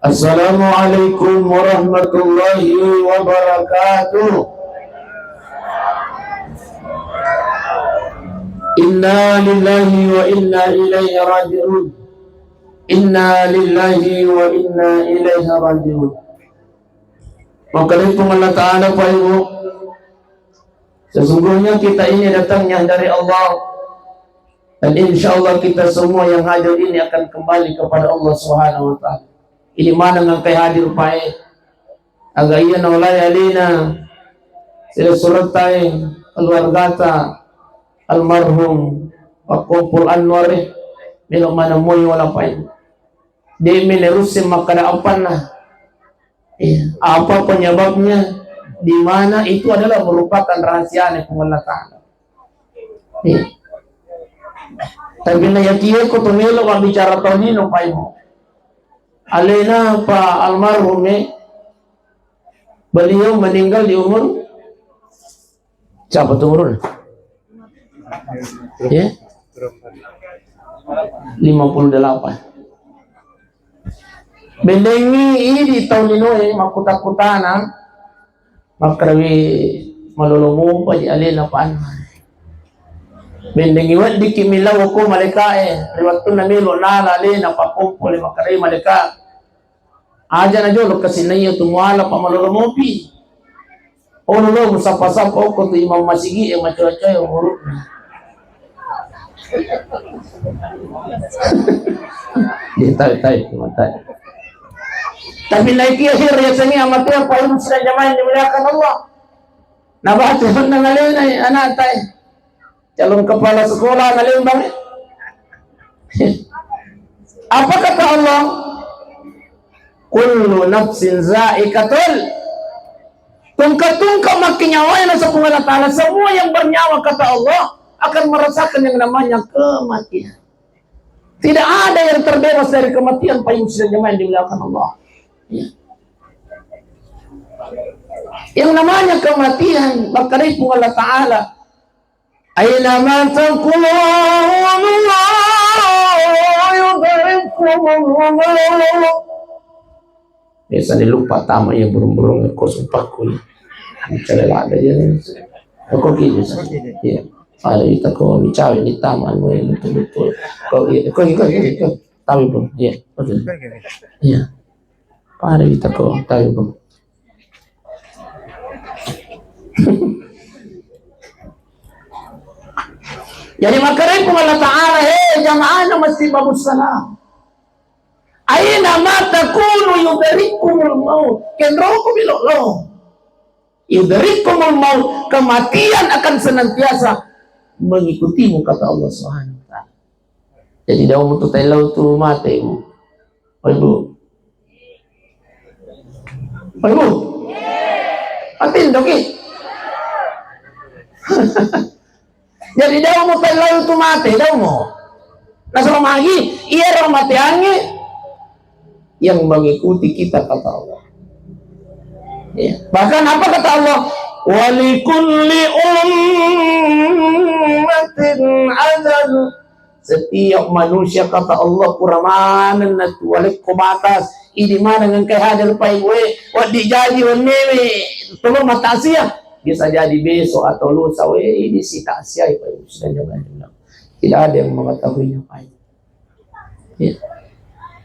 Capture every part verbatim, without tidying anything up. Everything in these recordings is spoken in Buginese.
Assalamualaikum warahmatullahi wabarakatuh. Inna lillahi wa inna ilaihi raji'un. Inna lillahi wa inna ilaihi raji'un. Makkalipung Allah Ta'ala, Pak Ibu. Sesungguhnya kita ini datangnya dari Allah. Dan insya Allah kita semua yang hadir ini akan kembali kepada Allah Subhanahu wa Ta'ala. Ini mana nangkai hadir pae. Aga iya naulai alena, sila surattai, keluargata, almarhum, Pak Kompol Anwar, eh, melo mana moi wala pae. De' melerusse makkada appanna. Iya. Apa penyebabnya? Di mana itu adalah merupakan rahasianya Puang Allah Ta'ala. Iya. Tapi na yakiya ko to melo mabbicara tau lino paimo. Alena Pak almarhum, eh, beliau meninggal di umur Siapa tuh umurnya? Ya? Lima puluh delapan. Bendengi idi tau linoe makkuta-kutana, makkarawi malolo mopa di alena panna. Bendengi weddikki millau ko malekae, ri wettunna melo nala alena pakkompole makkarawi maleka. Aja na jolo kasi naiya tu muala pa malolo mopi. Ono lo musappa-sappa okko tu imam masigi e macoa-coa umuru'na. Di tai tai tai. Tapi naikia hir ya seni amatia pa ibu sidang jamaah yang dimuliakan Allah. Nah, baca henna ngalena anak tai. Calon kepala sekolah na Lembang, eh. Apa kata Allah? Kullu nafsin za'iqatul. Tungka-tungka makkinyawa yang nasabung Allah Ta'ala. Semua yang bernyawa, kata Allah, akan merasakan yang namanya kematian. Tidak ada yang terbebas dari kematian, Pak Ibu sidang jamaah yang dimuliakan Allah. Ya. Yang namanya kematian, maka dari Allah Ta'ala, "Aina ma takunu yudrikkumul maut." Biasa ni lupa tama ya burung-burung ko sumpahku ya. Bicara ada ya. Kok gitu sih? Iya. Ada kita ko bicara di taman ya betul-betul. Kok iya, kok iya, kok iya, kok. Tapi pun, iya, betul. Iya. Pada kita ko, tapi pun. Jadi makkareku Allah Ta'ala, he jamaahna Masjid Babus Salam. Aina ma takunu yudrikkumul maut. Kenroko bilo lo. Yudrikkumul maut, kematian akan senantiasa mengikutimu, kata Allah Subhanahu wa Ta'ala. Jadi, dau mutu tailau tu mate, Bu. Oi, Bu. Oi, Bu. Atin doki. Jadi, dau mutu tailau tu mate, dau mo. Nasaba magi, iya ro mateangnge yang mengikuti kita, kata Allah. Ya. Bahkan apa kata Allah? "Walikulli ummatin ajal." Setiap manusia, kata Allah, pura manenna tu walekko batas. Idi maneng engkai hadir pai we, waddi jaji wennewe, tolong matasia. Bisa jadi besok atau lusa we, idi si taksiai pai. Tidak ada yang mengetahuinya pai. Ya.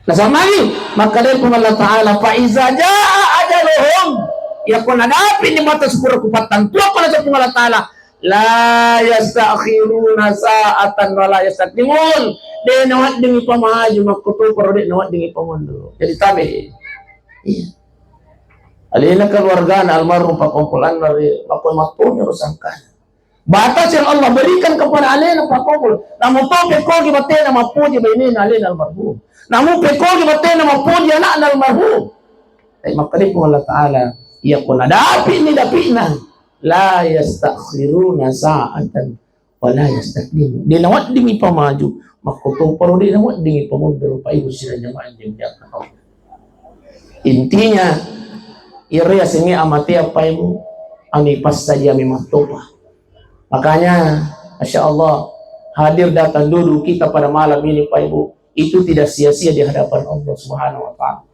Nasamani, makkeda Puang Allah Ta'ala, "Fa iza jaa ajaluhum," yakko nadapi ni mata sepura kupattantuakko, naseng Puang Allah Ta'ala, "la yastakhiruna sa'atan wa la yastaqdimun." De naweddingi pamaju makkutoparo, de naweddingi pamundur. Jadi tabe. Iya. Alena keluargana almarhum Pak Kompol Anwar, makko mattoniro sangkana. Batas yang Allah berikan kepada alena Pak Kompol. Namu to pekkogi batena mappoji bainena alena almarhum. Namu pekkogi batena mappoji anakna almarhum. Tapi makkeda Puang Allah Ta'ala, iya ko nadapi ni dapi'na, la yastakhiruna sa'atan wa la yastaqdimun. De naweddingi pamaju, makkutoparo de naweddingi pamundur, Pak Ibu sidang jamaah yang dimuliakan Allah. Intinya, iyaro yasengnge amatea paimu, anu ipassadia memang topa. Makanya, Masya Allah, hadir datang duduk kita pada malam ini, Pak Ibu, itu tidak sia-sia di hadapan Allah Subhanahu wa Ta'ala.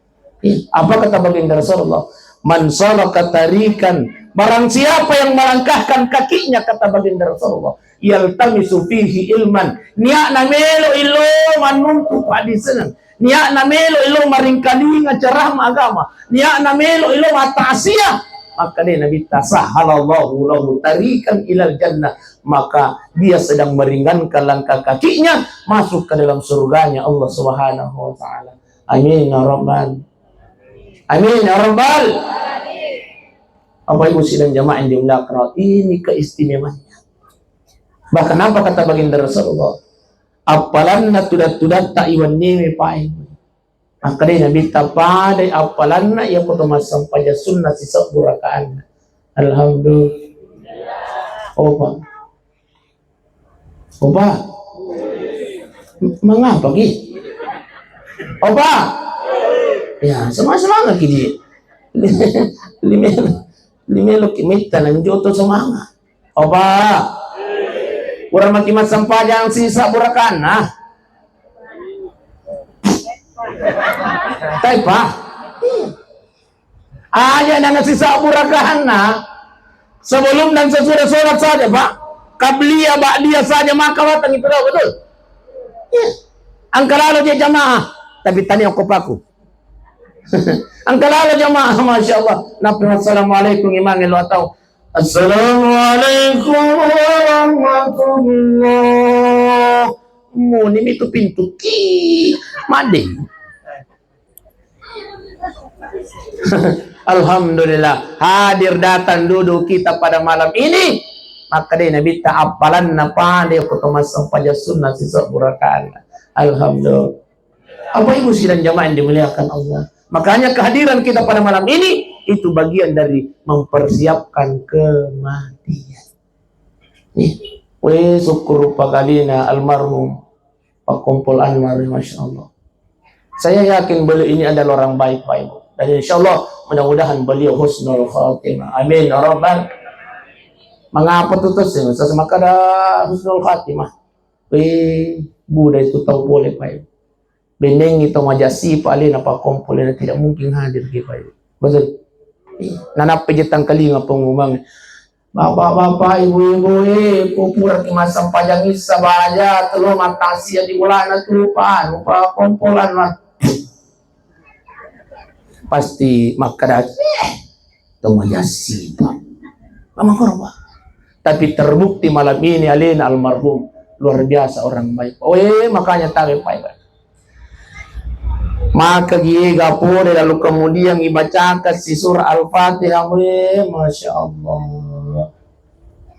Ih, apa kata baginda Rasulullah? "Man salaka tariqan," barang siapa yang melangkahkan kakinya, kata baginda Rasulullah, "yaltamisu fihi ilman," niatna melo ilo manuntu padiseneng, niatna melo ilo maringkalinga ceramah agama, niatna melo ilo mattasia, maka dé Nabitta, "sahhalallahu lahu tariqan ilal jannah," maka dia sedang meringankan langkah kakinya masuk ke dalam surganya Allah Subhanahu wa Ta'ala. Amin ya rabbal. Amin ya rabbal. Bapak Ibu sidang jamaah yang dimuliakan Allah, ini keistimewaannya. Bahkan apa kata baginda Rasulullah? Appalanna tudang-tudatta iwenniwi pae. Makkedai Nabitta, padai appalanna iya ko to massempajang sunna sisebbu rakaanna. Alhamdulillah. Opa. Opa. M-, mengapa ki? Opa. Ya, semangat-semangat ki di. Lime-, limelo ki metta nang joto semangat. Opa. Pura maki massempajang sisebbu rakaanna. Tai, Pak. Aja nana sisebbu rakaanna. Sebelum dan sesudah sholat saja, Pak. Qabliyah, ba'diyah saja maka watang itu dah, betul? Iya. Engka lalo je jamaah, tapi tania okko paku. Engka lalo jamaah, masya Allah. Napi assalamualaikum imang lo atau assalamualaikum warahmatullah. Muni mitu pintu ki. Madeng. Alhamdulillah, hadir datang duduk kita pada malam ini. Makkedai Nabitta, appalanna padai ko to massempajang sunna sisebbu rakaanna. Alhamdulillah. Bapak Ibu sidang jamaah yang dimuliakan Allah. Makanya kehadiran kita pada malam ini itu bagian dari mempersiapkan kematian. Nih, weh, syukur rupa kalina almarhum Pak Kompol Anwar, masya Allah. Saya yakin beliau ini adalah orang baik, Pak Ibu. Dan insya Allah, mudah-mudahan beliau husnul khatimah. Amin ya rabbal. Mengapa tuh terus ya? Saya maka ada husnul khatimah. Weh, buda itu tahu boleh, Pak Ibu. Benengi to majasipa alena Pak Kompol, alena tidak mungkin hadir ki, Pak Ibu. Betul? Iya. Nanappa je tangkalinga pengumuman. Bapak-bapak, ibu-ibu, eh, pupura ki massempajang issa baja, telo mattasia di bolana tu, Pak, anu, Pak Kompol, anu. Pasti makkeda, eh, to majasipa. Mama korba. Tapi terbukti malam ini alena almarhum luar biasa orang baik. Oh, eh, makanya tabe pai. Maka giga pole lalu kemudian ibacakan si surah Al-Fatihah. Weh, masya Allah.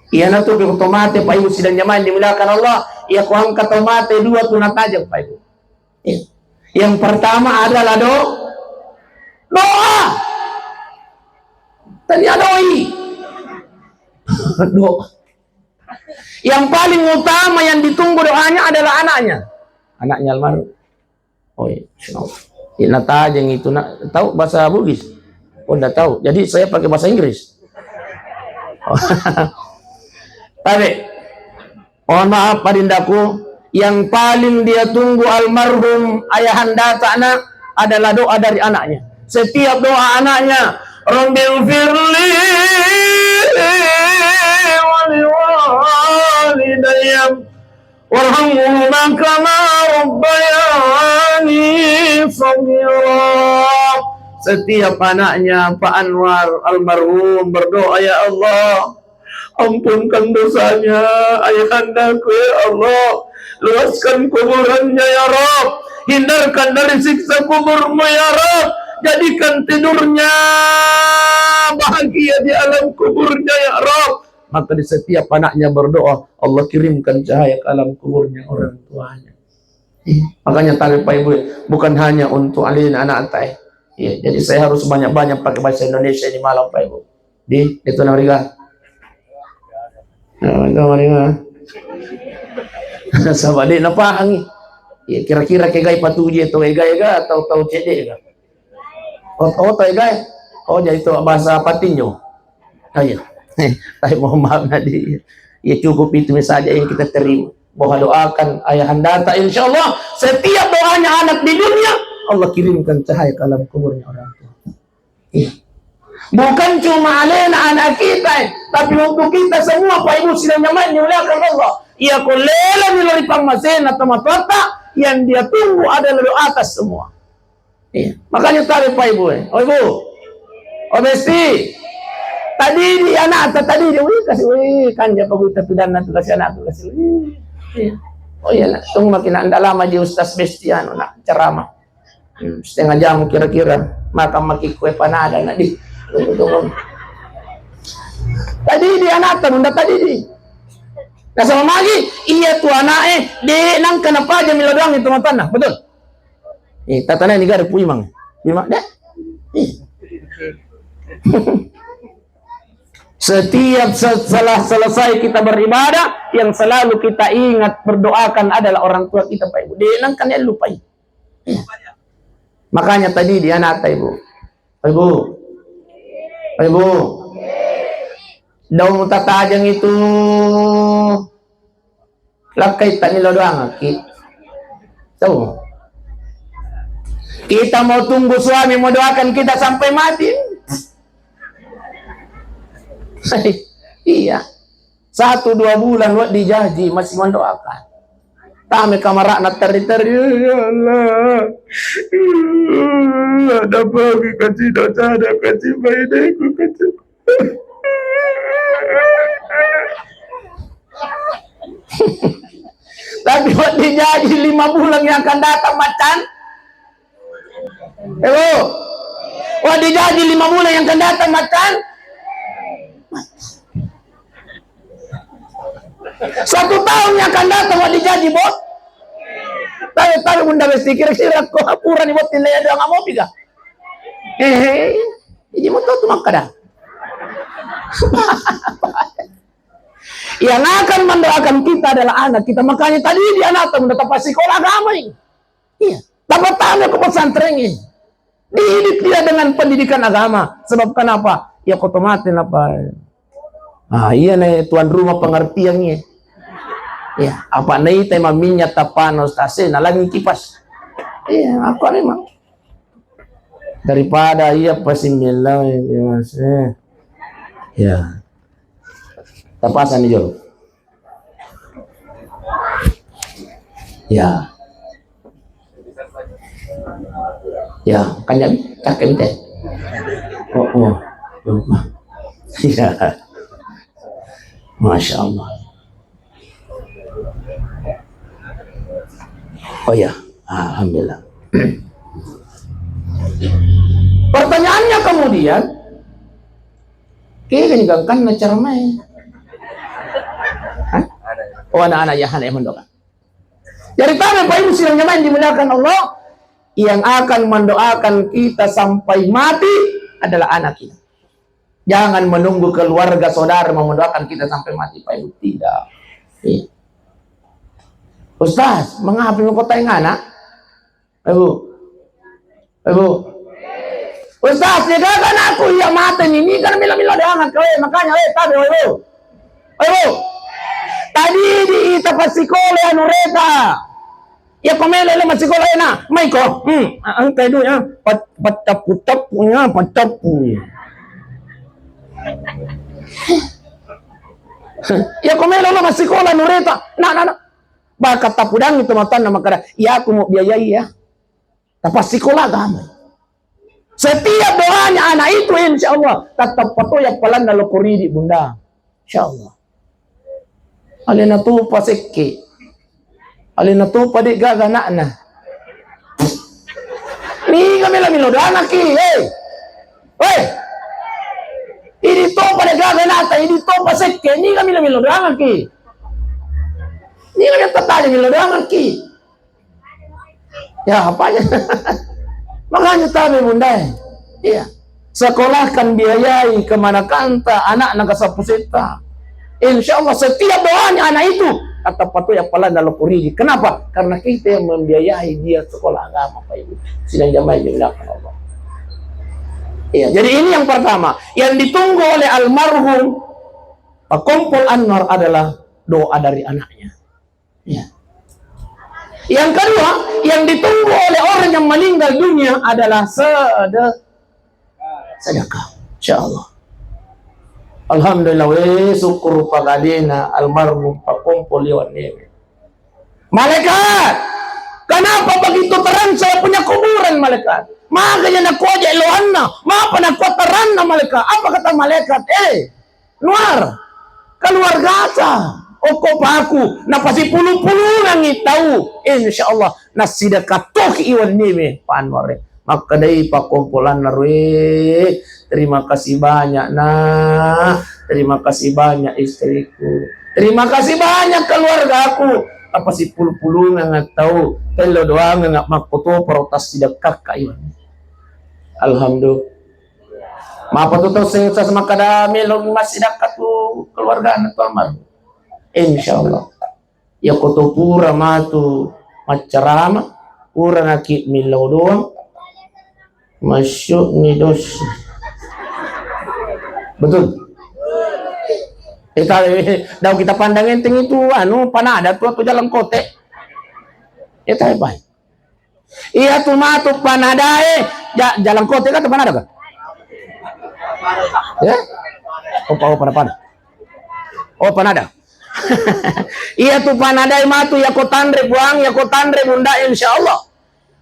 Iya natu ko to mate, Pak Ibu sidang jamaah yang dimuliakan Allah. Iya ko engka to mate dua tu natajeng, Pak Ibu. Iya. Yang pertama adalah do-, doa. Tania doi. Doa. Yang paling utama yang ditunggu doanya adalah anaknya. Anaknya almarhum. Oh iya, insya Allah. Iya, natajeng itu, nak tahu bahasa Bugis? Oh, ndak tahu. Jadi saya pakai bahasa Inggris. Tapi, mohon maaf, Pak Dindaku, yang paling dia tunggu almarhum ayahanda, nak, adalah doa dari anaknya. Setiap doa anaknya, "Rabbighfirli wa liwalidayya warhamhuma kama rabbayani shaghira." Setiap anaknya Pak Anwar almarhum berdoa, "Ya Allah, ampunkan dosanya ayahandaku, ya Allah. Luaskan kuburannya, ya Rabb. Hindarkan dari siksa kuburmu, ya Rabb. Jadikan tidurnya bahagia di alam kuburnya, ya Rabb." Maka di setiap anaknya berdoa, Allah kirimkan cahaya ke alam kuburnya orang tuanya. Iya. Makanya tabe Pak Ibu, bukan hanya untuk alin anak, eh. Iya, jadi saya harus banyak-banyak pakai bahasa Indonesia ini malam, Pak Ibu. Di, itu namanya. Nah, itu namanya. Sama dek, napahang. Iya, kira-kira kegai patuji itu, ega-ega atau tahu cedek ega? Oto-oto, eh, guys. Oh, jadi itu bahasa Patinjo. Ayo. Tapi mohon maaf, Nadia. Ya, cukup itu saja yang kita terima. Bahwa doakan ayahanda, insya Allah, setiap doanya anak di dunia, Allah kirimkan cahaya ke alam kuburnya orang tua. Iya. Bukan cuma alena anak kita, eh, tapi untuk kita semua, Pak Ibu sidang jamaah yang dimuliakan Allah. Iya, ko lela ni lori pammasena tomatoatta, yang dia tunggu adalah doa atas semua. Iya. Makanya tadi, Pak Ibu, eh. Oh, Ibu. Oh, Besti. Tadi di anak, tadi di, wih, kasih, wih, kan dia bagus tapi dan nanti kasih anak, kasih, wih. Iya. Oh iya, nak. Tunggu makin anda lama di Ustaz Besti, anu, nak, ceramah. Hmm, setengah jam kira-kira. Makan maki kue panada, nak, di. Tunggu, tunggu. Tadi di anak, tadi di. Nasaba magi, iya tu anak, eh, de nangka napaja milo doang itu matanna. Betul? Eh, tatanai ni gare puimang. Puimang, deh. Eh. Setiap se-, setelah selesai kita beribadah, yang selalu kita ingat, berdoakan adalah orang tua kita, Pak Ibu. De nangka ni lupai. Eh. Makanya tadi di anak, Ibu. Ibu. Ibu. Daun tatajang itu lakkai tak milo doang, Ki. Tuh. Kita mau tunggu suami mau doakan kita sampai mati. Iya. Satu dua bulan wedding jaji masih mendoakan. Tame kamarana teri-teri, "Ya Allah. Ada pagi kasih dosa, ada kasih bayi deku kasih." Tapi wedding jaji lima bulan yang akan datang, macan. Eh, Bu. Wedding jaji lima bulan yang akan datang, macan. Satu tahun yang akan datang, wedding jaji, Bos. Tapi, tapi Bunda Besti, kira-kira ko purani botting lea doang, mau piga? Eh, ini mau tahu tuh makkada. Yang akan mendoakan kita adalah anak kita. Makanya tadi di anak tamu tetap sekolah agama ini. Iya. Dapat tanya ke pesantren ini. Dididik dia dengan pendidikan agama. Sebab kenapa? Ya, kau tomatin apa? Ah, iya nih, tuan rumah pengertian nih. Ya, apa nih tema minyak tapano stase nalangi kipas. Iya, apa memang? Daripada iya pasimillah, ya, Mas. Eh. Ya. Tapasan nih, Jo. Ya. Ya, kan jadi cakep teh. Oh, oh. Ya. Masya Allah. Oh ya, alhamdulillah. Pertanyaannya kemudian, kega ni gangkanna cara main? Hah? Oh, anak-anak ya, anak yang mendoakan. Jadi, tabe, Pak Ibu sidang jamaah yang dimuliakan Allah, yang akan mendoakan kita sampai mati adalah anak kita. Jangan menunggu keluarga saudara mau mendoakan kita sampai mati, Pak Ibu. Tidak. Iya. Ustaz, mengapa mau kota yang anak? Ibu. Ibu. Ustaz, ya kan aku iya mati ni, ini kan mila-mila doang, eh, makanya, eh, tabe, Ibu. Ibu. Tadi di ita pasikola anu reta. Ya, ko melo lo massikola ena, mai ko. Hmm, a-, engka duit, ah. Pat-, pattappu-tappu, ya, pattappu. Ya, ko melo lo massikola nureta. Nak, nak, nak. Baka tapudang itu matanna makkada, "Ya, aku mau biayai ya." Tapassikola agama. Setiap doanya anak itu, insya Allah, tetap patoya palanna lo koridi, Bunda. Insya Allah. Alena topa sekke. Alena topa de gaga anakna. Niga mela melo doangaki, eh. Weh. Ini topa de gaga anakta, ini topa sekke. Niga mela melo doangaki. Niga mela tataja melo doangaki. Ya, apa ya? Makanya tabe, Bunda. Iya. Sekolahkan, biayai kemanakanta, anakna kasapusetta. Insya Allah, setiap doanya anak itu, kata patu ya palan dalam kuriji. Kenapa? Karena kita yang membiayai dia sekolah agama, Pak Ibu. Sidang jamaah yang dimuliakan Allah. Iya, jadi ini yang pertama. Yang ditunggu oleh almarhum Pak Kompol Anwar adalah doa dari anaknya. Ya. Yang kedua, yang ditunggu oleh orang yang meninggal dunia adalah sede-, sedekah. Insya Allah. Alhamdulillah, we, syukur pagalena almarhum pakompol iwan newe. Malaikat, kenapa begitu terang saya punya kuburan, malaikat? Makanya nakuaja loanna, mapa nakua teranna, malaikat? Apa kata malaikat? Eh, Nuar, keluargata, okko paku, napasipulu-pulungangi tau. Insya Allah, nassidekah toki iwan niwe, Pak Anwar. Makkedai pakkompolanna rue, terima kasih banyak, nah. Terima kasih banyak istriku. Terima kasih banyak keluargaku. Napasipulu-pulungangi tau. Tello doangenga makkotoparo tassidekah ka iwan. Alhamdulillah. Mapa tu tau seng sas makkada melo massidekah tu keluargana tu almarhum. Insya Allah. Yako to pura matu maccarama, pura naki millau doang, masuk ni dos. Betul? Kita, dau kita pandang enteng itu, anu, panada tu, atau jalan kote. Kita hebat. Iya tu matu panadae, ja-, jalan kote kan tu panada kan? Ya? Opa, opa, panada. Oh, panada. Iya tu panadae matu, yako tanre buang, yako tanre bunda, insya Allah.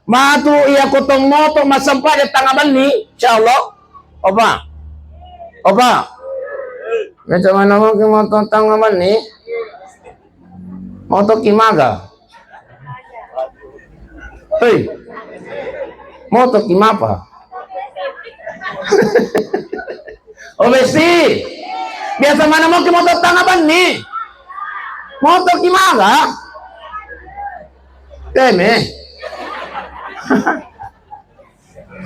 Matu, yako tong moto massempajang tanga benni, insya Allah. Opa. Opa. Macam mana mau ke moto tanga benni? Moto ki maga? Hei, moto ki mapa? Oh, besti. Biasa mana mau ki moto tanga benni? Moto ki maga? Teme.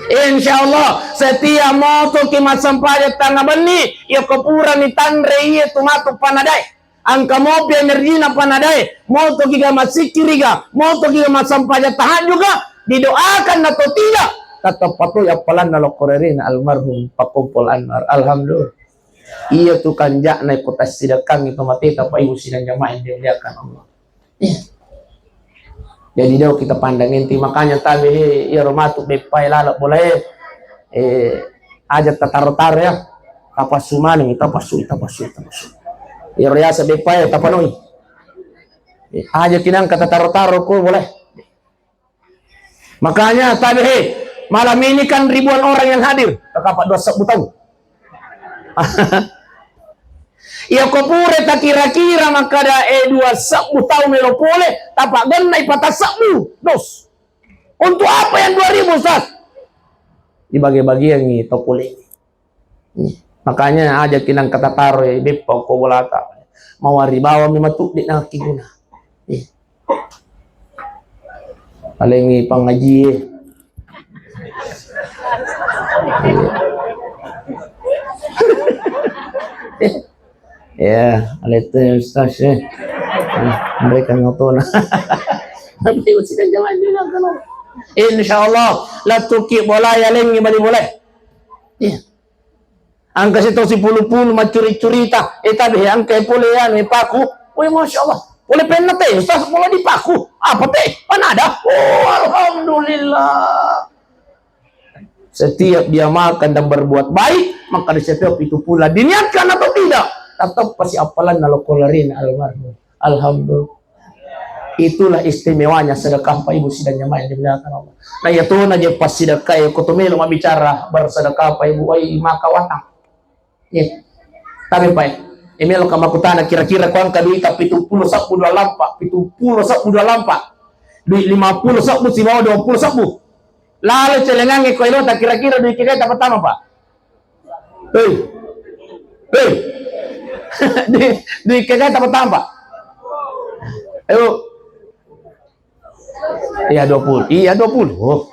Insya Allah, setiap moto ki massempajang tanga benni, yako pura ni tanre iye tu matu panadae. Engka mopi energina panadae, moto kiga massikkiriga, moto kiga massempajang tahajud ga, didoakan atau tidak, tetap pato appalanna lokko rerena almarhum Pak Kompol Anwar. Alhamdulillah. Iya tu kanjakna ko tassidekang itu mate, Bapak Ibu sidang jamaah yang dimuliakan Allah. Iya. Jadi dau kita pandang enti, makanya tabe iyaro matu beppae laleng bolae, eh, aja tataro-taro ya. Tapassu maneng, tapassu, tapassu, tapassu. Iyaro yaseng beppae tapanoi. Eh, aja kinangka tataro-taro ko bolae. Makanya tabe he, malam ini kan ribuan orang yang hadir. Kakapa dua sebbu tau. Iya ko pura takira-kira makkada, eh, dua sebbu tau melo pole, tapagennai pata sebbu dos. Untuk apa yang dua ribu, Ustaz? Dibagi-bagiangi to pole. Makanya aja kinang kata taro, eh, beppa ko bolata. Mawari bawang memang tu di naki guna. Eh. Paling pangaji, eh. Ya, alette Ustaz, eh. Mereka ngotona. Tapi usidan jangan bilang kalau. Insya Allah, latuki bola ya lengi bali boleh. Iya. Angka sito sipulu-pulu maccuri-curita, eh, tabe he, angka pole anu, eh, paku. Woi, Masya Allah. Pole penna te, Ustaz, pole dipaku. Apa te? Panada. Oh, alhamdulillah. Setiap dia makan dan berbuat baik, maka di setiap itu pula diniatkan atau tidak, tetap pasti appalanna lokko rerena almarhum. Alhamdulillah. Itulah istimewanya sedekah, Pak Ibu sidang jamaah yang dimuliakan Allah. Nah, iya tona je pas sedekah, ya, ko to melo mabbicara bersedekah, Pak Ibu, wai maka watang. Ya. Tapi, Pak, ya, melo ka makkutana kira-kira ko angka duita pitu pulo sebbu dua lampa, pitu pulo sebbu dua lampa, duit lima pulo sebbu sibawa dua pulo sebbu. Lalo celengangnge ko elota kira-kira duit kega ta pertama, Pak? Hei. Hei. Di, di kega ta pertama, Pak? Ayo. Iya, dua puluh. Iya, dua puluh.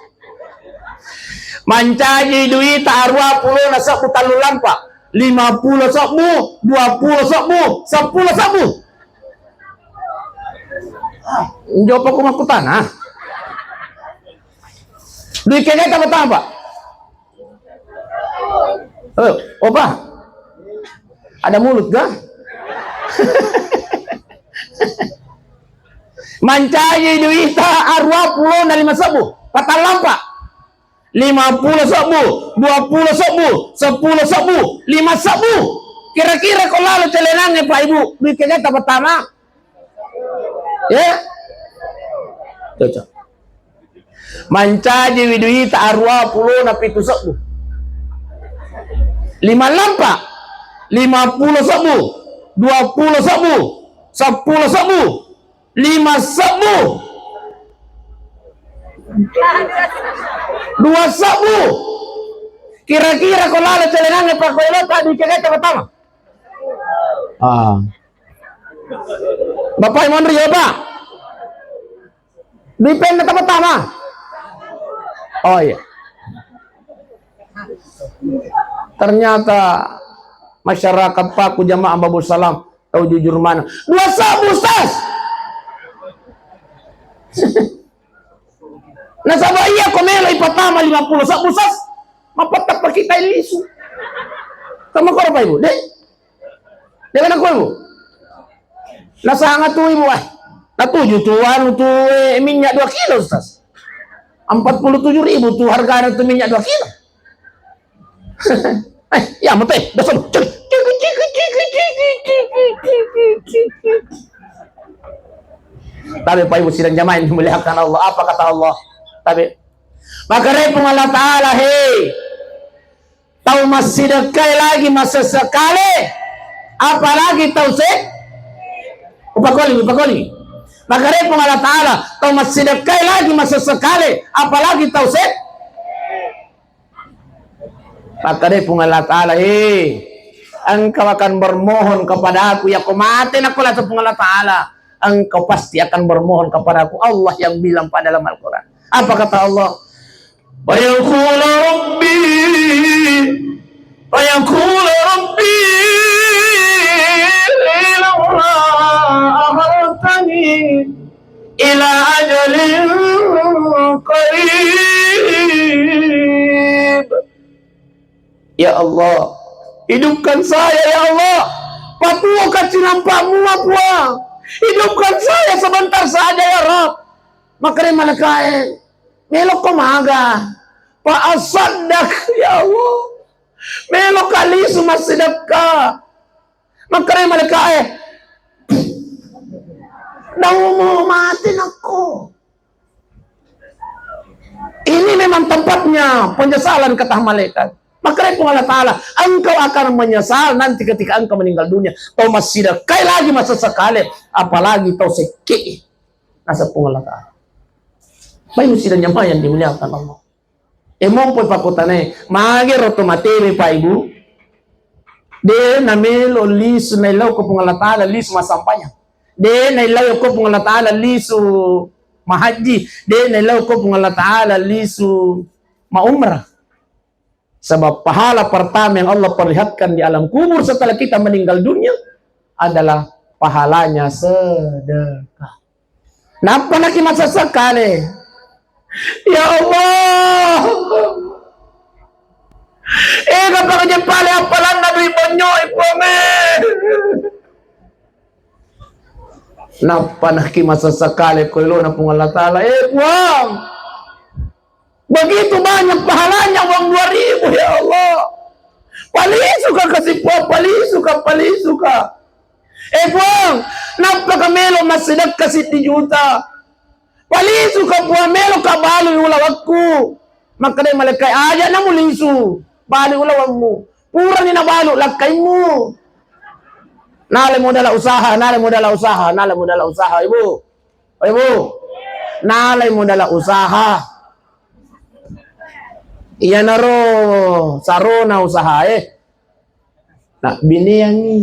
Mancaji duita arua pulo na sebbu tallu lampa. Lima pulo sebbu, dua pulo sebbu, seppulo sebbu. Jopa ko makkutana. Duit kega ta pertama, Pak? Eh, opa. Ada mulut kah? Mancaji duita aruwa pulona lima sebbu, patallampa. Lima pulo sebbu, dua pulo sebbu, seppulo sebbu, lima sebbu. Kira-kira ko lalo celenangnge, Pak Ibu, duit kegata pertama? Ya? Cocok. Mancaji wi duita aruwa pulona pitu sebbu. Lima lampa, lima pulo sebbu, dua pulo sebbu, seppulo sebbu, lima sebbu, dua sebbu. Kira-kira ko lalo celenangnge, Pak, ko elo tadi kegata pertama? Ah. Bapak Ibu monri ya, Pak? Di penna pertama? Oh iya. Ternyata masyarakat Paku jamaah Babussalam tau jujur mana. Dua sebbu, Ustaz. Nasaba iya ko melo ipatama lima pulo sebbu, Ustaz. Mapattappa kita lisu. Sama koro, Pak Ibu, deh. Dé' nakua, Bu. Nasanga tu, Ibu, ah. Natuju tu anu tu, eh, minyak dua kilo, Ustaz. Empat puluh tujuh ribu tu hargana tu minyak dua kilo. Eh, iya, mate, dasar. Tapi Pak Ibu sidang jamaah yang dimuliakan Allah, apa kata Allah? Tapi, maka repung Allah Ta'ala, hei, tau massidekkae lagi masessekale, apalagi tau se-, upakolingi, upakolingi. Makkeda Puang Allah Ta'ala, tau massidekkae lagi masessekale, apalagi tau se-, makkeda Puang Allah Ta'ala, "Eh, engkau akan bermohon kepadaku, ya ko mate nakko lata Puang Allah Ta'ala, engkau pasti akan bermohon kepadaku." Allah yang bilang pada dalam Al-Quran. Apa kata Allah? Fayaqulu rabbi, fayaqulu rabbi laula akhartani ila ajalin qarib. Ya Allah, hidupkan saya, ya Allah. Patuoka cinampa mua, Puang. Hidupkan saya sebentar saja, ya Rabb. Makkeda malaikae, "Melokko maga?" "Fa asaddaq, ya Allah. Melokka lisu massidekka." Makkeda malaikae, "Daumo mate nakko." Ini memang tempatnya penyesalan, kata malaikat. Makkeda Puang Allah Ta'ala, "Engkau akan menyesal nanti ketika engkau meninggal dunia." Tau massidekkae lagi masessekale, apalagi tau sekke. Naseng Puang Allah Ta'ala. Baik, sidang jamaah yang dimuliakan Allah. E, mompo pakkutanae, mage ro to matewe, Pak Ibu? De' namelo lisu naillau ko Puang Allah Ta'ala lisu massampajang. De' naillau ko Puang Allah Ta'ala lisu mahajji. De' naillau ko Puang Allah Ta'ala lisu maumrah. Sebab pahala pertama yang Allah perlihatkan di alam kubur setelah kita meninggal dunia adalah pahalanya sedekah. Nappa naki masessekale. Ya Allah. Ega pakajeppale appalanna dui bonnyoi, Puang e. Nappa naki masessekale ko elona Puang Allah Ta'ala. Eh, Puang. Begitu banyak pahalanya uang dua ribu, ya Allah. Palisuka kasi Puang, palisuka, palisuka. Eh, Puang, nappaka melo massidekka siddi juta. Palisuka Puang, meloka balui ulawakku. Makkeda malaikae, aja namulisu, balui ulawammu. Purani nabalu lakkaimmu. Nalai modala usaha, nalai modala usaha, nalai modala usaha, Ibu. Oh, Ibu, nalai modala usaha. Iyanaro sarona usaha, eh. Nabbineangngi.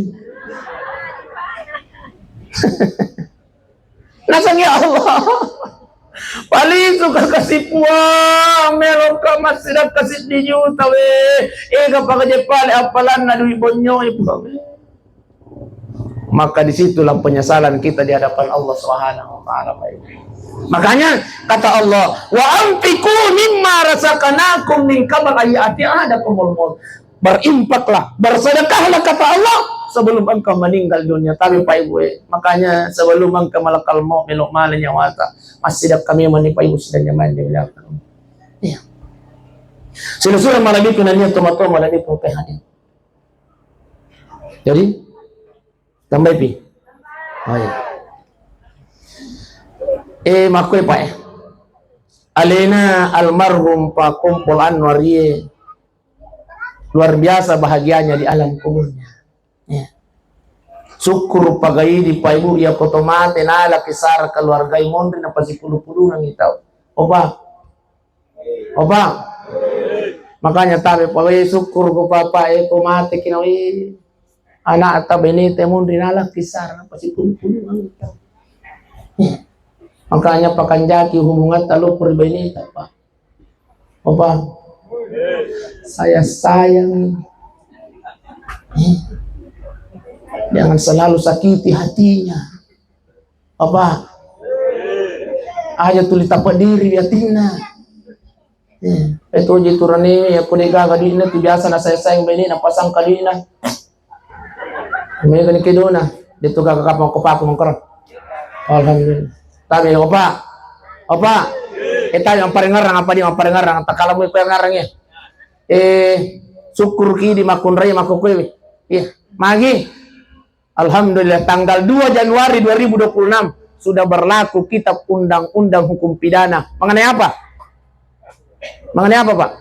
Naseng, ya Allah. Palisuka kasi Puang, meloka massidekka siddi juta, we. Ega pakajeppale appalanna dui bonnyoi, Puang. Maka disitulah penyesalan kita di hadapan Allah Subhanahu wa Ta'ala, Pak Ibu. Makanya kata Allah, "Wa anfiqu mimma razaqnakum min qabl an ya'tiya ahadakumul maut." Berinfaklah, bersedekahlah, kata Allah, sebelum engkau meninggal dunia. Tapi Pak Ibu, eh, makanya sebelum engkau malakal maut, melo' male nyawata, massidekka memang ni Pak Ibu, sidang jamaah yang dimuliakan. Iya. Sila-sila malebbiku nania tomatoa malebbiku P H D. Jadi, tambahi pi. Oh, iya. Eh, makkoi, Pak, eh. Alena almarhum Pak Kompol Anwar, iya. Luar biasa bahagianya di alam kuburnya. Ya. Sukkuru pagaidi Pak Ibu, iya ko to mate nala kisara keluargai monri napasipulu-pulungangi tau. Opa. Opa. Makanya tabe pawe sukkuru ko papa e ko mate kinawe. Anak ta benete monri nala kisara napasipulu-pulungangi tau. Ya. Makanya pakanjaki hubungan ta lo puri beneta, Pak. Opa, saya sayang. Jangan selalu sakiti hatinya. Opa, aja tuli tappa diri atinna. Eh, itu je turane ya, ko de gaga duitna tu biasa na saya sayang bene na pasang kaduitna. Mega ni kedona, de tu gaga kapang ko paku mengkoro. Alhamdulillah. Tapi opa, opa, eh, tapi mamparengerang apa dia mamparengerang? Takala mu parengerang ya. Eh, syukur ki di makunrai makukui. Iya, magi. Alhamdulillah, tanggal dua Januari dua ribu dua puluh enam sudah berlaku kitab undang-undang hukum pidana. Mengenai apa? Mengenai apa, Pak?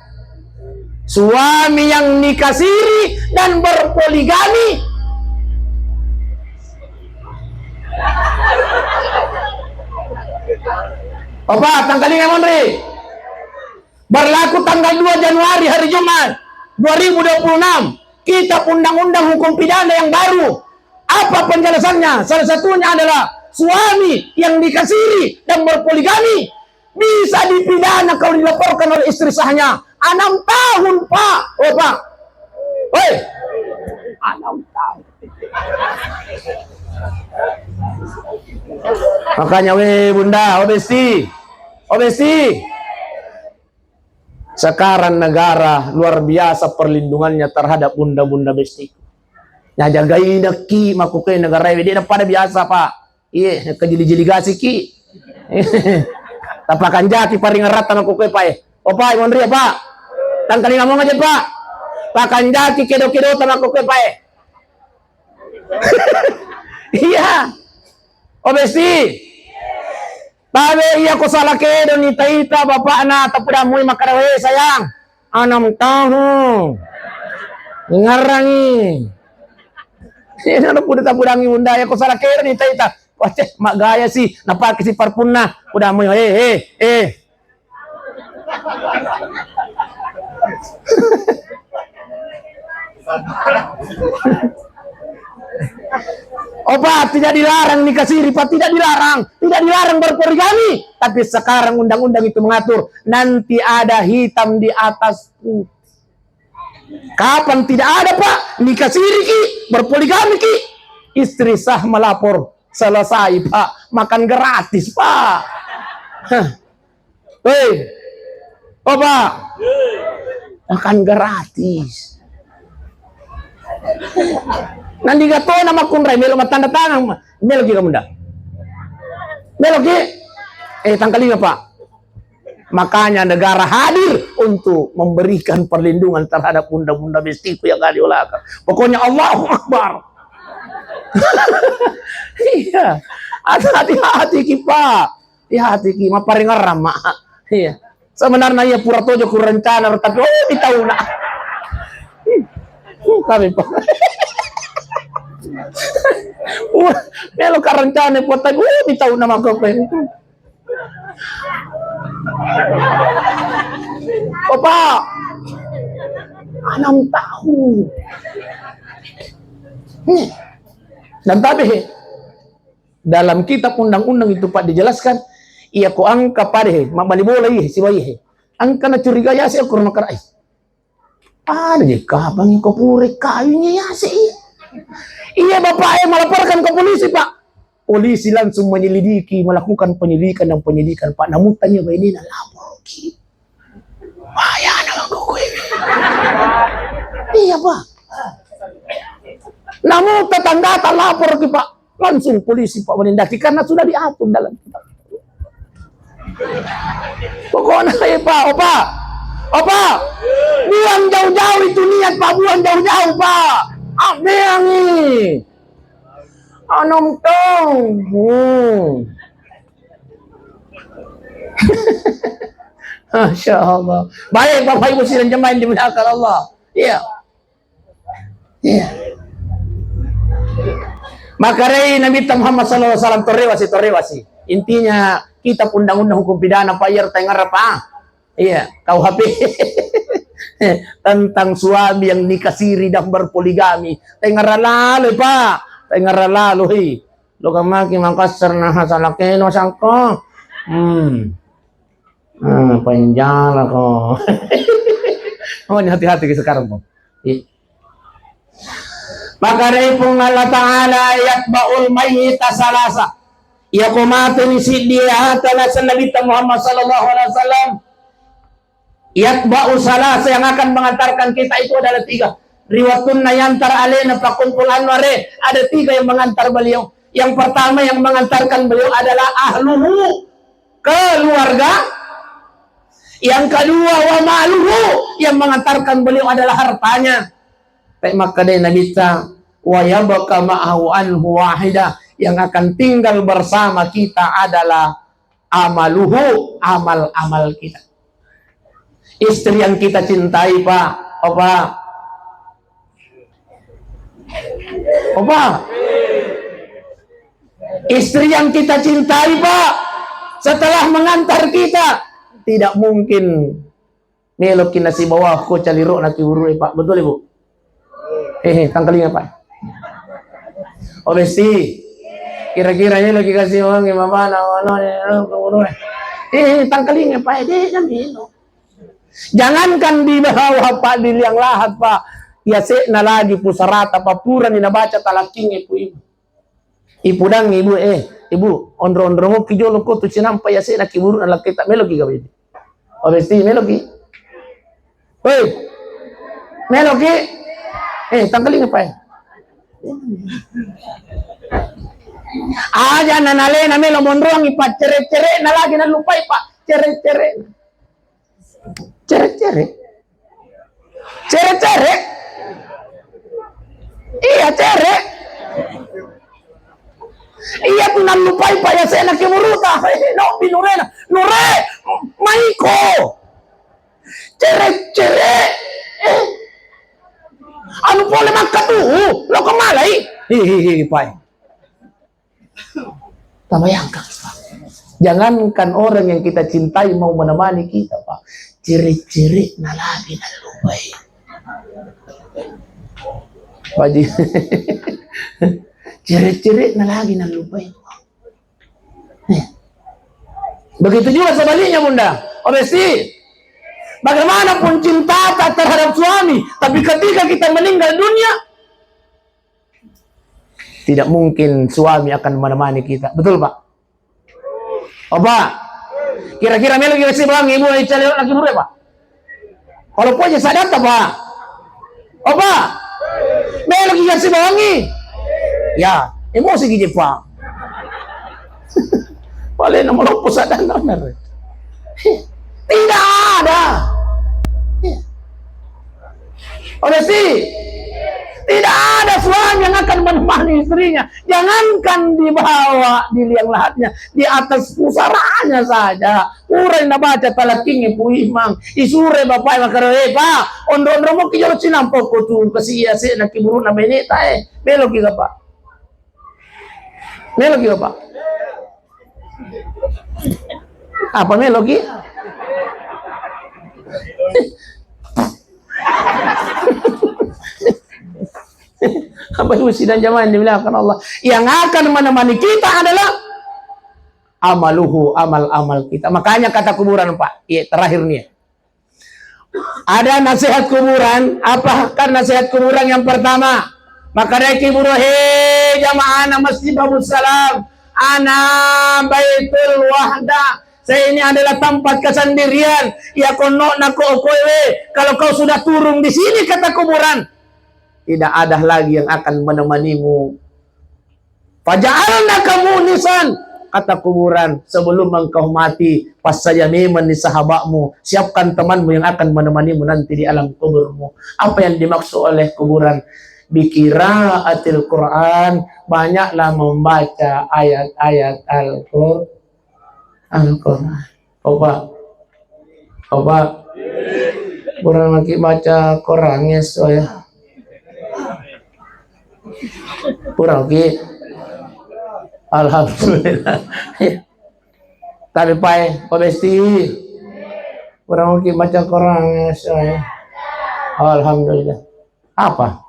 Suami yang nikah siri dan berpoligami. Bapak, tangkalinga monri. Berlaku tanggal dua Januari, hari Jumat, dua ribu dua puluh enam, kitab undang-undang hukum pidana yang baru. Apa penjelasannya? Salah satunya adalah suami yang nikah siri dan berpoligami bisa dipidana kalau dilaporkan oleh istri sahnya. Enam tahun, Pak. Oh, Pak. Hei. Enam tahun. Makanya, weh, Bunda, oh, Besti. Oh, Besti. Sekarang negara luar biasa perlindungannya terhadap bunda-bunda bestiku. Nah, jagaina ki makkuke negara ini, dia pada biasa, Pak. Iye, kejili-jili gasiki. Tapakanjaki paringerrata makkuke, Pak, eh. Oh, Pak, monri, Pak. Tangkalinga monga je, Pak. Pakanjaki kedo-kedo ta makkuke, Pak, eh. Iya. Oh, Besti. Tabe iya ko sala kedo ni taita bapakna tapudamui makkada, "Weh, sayang, enam tahun." Ngarrangi. Iya, na puda tapudangi bunda, iya ko sala kedo ni taita. Wah, ceh, maggaya si, napake si parpunna. Pudamui, "Eh, eh, eh." Oh, Pak, tidak dilarang nikah siri, Pak, tidak dilarang. Tidak dilarang berpoligami. Tapi sekarang undang-undang itu mengatur, nanti ada hitam di atas putih. Kapan tidak ada, Pak, nikah siri ki, berpoligami ki, istri sah melapor. Selesai, Pak. Makan gratis, Pak. Hah. Hei. Oh, Pak. Makan gratis. Nanti gatona makkunrai, melo mattanda tangan, melo ki kamu nda. Melo ki. Eh, tangkalinga, Pak. Makanya negara hadir untuk memberikan perlindungan terhadap bunda-bunda bestiku yang kami olahkan. Pokoknya Allahu Akbar. Iya. Hati-hati ki, Pak. Iya, hati ki. Maparingerrang, Mak. Iya. Sebenarnya iya pura tojo ku rencana, tapi, oh, di tauna. Uh, kami, Pak. Wah, melo ka rencana, Pak, tapi, oh, di tauna mako, Pak. Bapak, enam tahun. Nih. Dan tapi, he, dalam kitab undang-undang itu, Pak, dijelaskan, iya ko engka pada, he, mabbali bola, iya, sibawa iya, he. Engka na curiga yase okor makara, eh. Ada je kapang ko pura kawinnya yase, iya. Iya, Bapak, eh, melaporkan ke polisi, Pak. Polisi langsung menyelidiki, melakukan penyelidikan dan penyidikan, Pak. Namun tanya bainena lapor ki. Bahaya nama kok ini. Iya, Pak. Namu tetanggata lapor ki, Pak. Langsung polisi, Pak, menindaki karena sudah diatur dalam kitab. Pokoknya, eh, Pak, Opa, Opa, buang jauh-jauh itu niat, Pak, buang jauh-jauh, Pak. Abeangi. Anom tong. Hmm. Masya Allah. Baik, Bapak Ibu sidang jemaah yang dimuliakan Allah. Iya. Iya. Makarai Nabi Muhammad sallallahu alaihi wasallam, torewasi, torewasi. Intinya, kita undang-undang hukum pidana, Pak, iya, tengah apa? Iya, K U H P. Tentang suami yang nikah siri dan berpoligami. Tengah lalu, Pak. Tengah lalu, hi. Lo kamaki Makassar, nah, salah keno sangko. Hmm. Ah, penjara ko. Oh, ini hati-hati ki sekarang, Bang. Iya. Maka dari Puang Allah Ta'ala, "Yatba'ul mayyita salasa." Iya ko mate ni siddi, ya, tala Nabi Muhammad sallallahu alaihi wasallam. Yatba'u salasa, yang akan mengantarkan kita itu adalah tiga. Ri wettunna yantar alena pakkumpul anu are, ada tiga yang mengantar beliau. Yang pertama yang mengantarkan beliau adalah ahluhu, keluarga. Yang kedua, wa maluhu, yang mengantarkan beliau adalah hartanya. Tapi maka dari Nabi ta, wa yabqa ma'ahu anhu wahidah, yang akan tinggal bersama kita adalah amaluhu, amal-amal kita. Istri yang kita cintai, Pak, Opa. Opa. Istri yang kita cintai, Pak, setelah mengantar kita, tidak mungkin meloki nasibawa ko calirona ki burue, Pak. Betul, Ibu? Eh, eh, tangkalinga, Pak. Oh, besti. Kira-kira meloki kasi wangi mamana, mana, eh, eh, eh, eh, tangkalinga, Pak. Eh, de' namelo. Jangankan di bawah, Pak, di liang lahat, Pak. Yase'na lagi pusarata, Pak. Purani nabaca talakkinge, Pu, Ibu. Ipudang, Ibu, eh, Ibu, onro-onrongokki jolo ko tu cinampa yase'na ki burukna lakketa, meloki gawe. Oh, besti, meloki? Hei, meloki? Eh, tangkalinga, Pak, eh. Aja nanalena melo monroangi, Pak, cere-cere na lagi nalupai, Pak, cere-cere. Cere-cere. Cere-cere. Iya, cere. Iya tu nallupai, Pak, yase'na ki buruta. Eh, no, binurena. Nure, maiko. Cere-cere. Eh. Anu pole makkatu, lo kemalai. Hi, hi, hi, Pak. Tabayangkan, Pak. Jangankan orang yang kita cintai mau menemani kita, Pak. Cere-cere na lagi nallupai. Baji. Cere-cere na lagi nallupai. Eh. Begitu juga sebaliknya, Bunda. Oh, besti. Bagaimanapun cintata terhadap suami, tapi ketika kita meninggal dunia, tidak mungkin suami akan menemani kita. Betul, Pak? Opa, kira-kira meloki kasi bawang ibu, eh, cale laki buru, Pak? Kalau punya sadar, Pak? Opa, meloki kasi bawangi? Ya, emosi ki, Pak. Boleh nomor opo sadar, benar. Tidak ada. Honestly, tidak ada suami yang akan menemani istrinya. Jangankan dibawa di liang lahatnya, di atas pusaranya saja. Urai nabaca talakkinge puimang. Isure bapak makaro, eh, Pak, onro-onro mo ki jolo cinampo ko tu kasi iya se na kiburu na beneta, eh. Meloki ga, Pak? Meloki ga, Pak? Apa meloki? Apa itu sidang jamaah yang dimuliakan Allah? Yang akan menemani kita adalah amaluhu, amal-amal kita. Makanya kata kuburan, Pak. Iya, terakhir nih. Ada nasihat kuburan, apa kan nasihat kuburan yang pertama? Maka dari kuburan, hei jamaah ana Masjid Babus Salam, ana Baitul Wahda, saya ini adalah tempat kesendirian. Ya kono na ko kowe, kalau kau sudah turun di sini, kata kuburan, tidak ada lagi yang akan menemanimu. Faja'alnaka mu'nisan, kata kuburan, sebelum engkau mati, passaya memenni sahabatmu, siapkan temanmu yang akan menemanimu nanti di alam kuburmu. Apa yang dimaksud oleh kuburan? Biqira'atil Quran, banyaklah membaca ayat-ayat Al-Qur-, Al-Quran. Coba. Coba. Pura maki baca Quran ya, so ya. Pura maki. Alhamdulillah. Tapi pai, Pak Besti. Pura maki baca Quran ya, so ya. Alhamdulillah. Apa?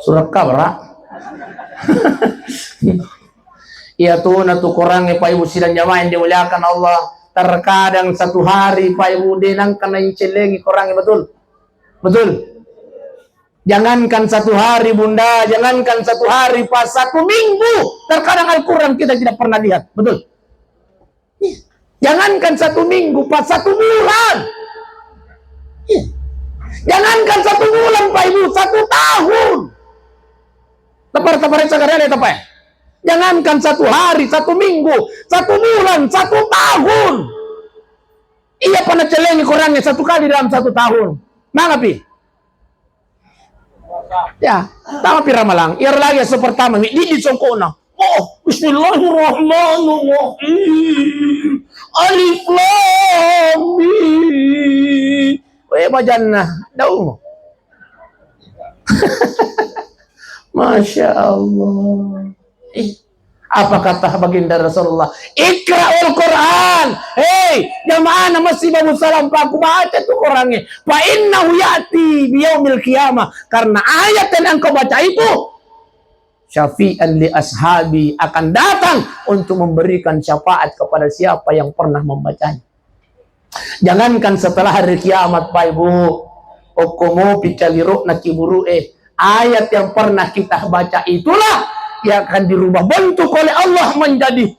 Surat Kabra? Iya tu, na tu Quran, Pak Ibu sidang jamaah yang dimuliakan Allah. Terkadang satu hari, Pak Ibu, de nangka naincellengi Quran, betul? Betul? Jangankan satu hari, Bunda, jangankan satu hari, pas satu minggu, terkadang Al-Quran kita tidak pernah lihat. Betul? Jangankan satu minggu, pas satu bulan. Jangankan satu bulan, Pak Ibu, satu tahun. Tapar-, tapar-, sakarya, tapar. Jangankan satu hari, satu minggu, satu bulan, satu tahun. Iya, pernah cellengi Qurannya satu kali dalam satu tahun. Mangapi? Ya, tama pi ramalang. Iyaro lagi esso pertama, mi didi songkona. Oh, bismillahirrahmanirrahim. Alif lam mim. Weh, bajanna, dau. Masya Allah. Ih, apa kata baginda Rasulullah? "Iqra'ul Quran." Hei, jamaah masjid Babu Salam, Pak, aku baca tuh Qurannya. "Fa innahu ya'ti biyaumil qiyamah." Karena ayat yang engkau baca itu, "Syafi'an li ashabi," akan datang untuk memberikan syafaat kepada siapa yang pernah membacanya. Jangankan setelah hari kiamat, Pak Ibu, okko mopi caliro'na kiburu'e, ayat yang pernah kita baca itulah yang akan dirubah bentuk oleh Allah menjadi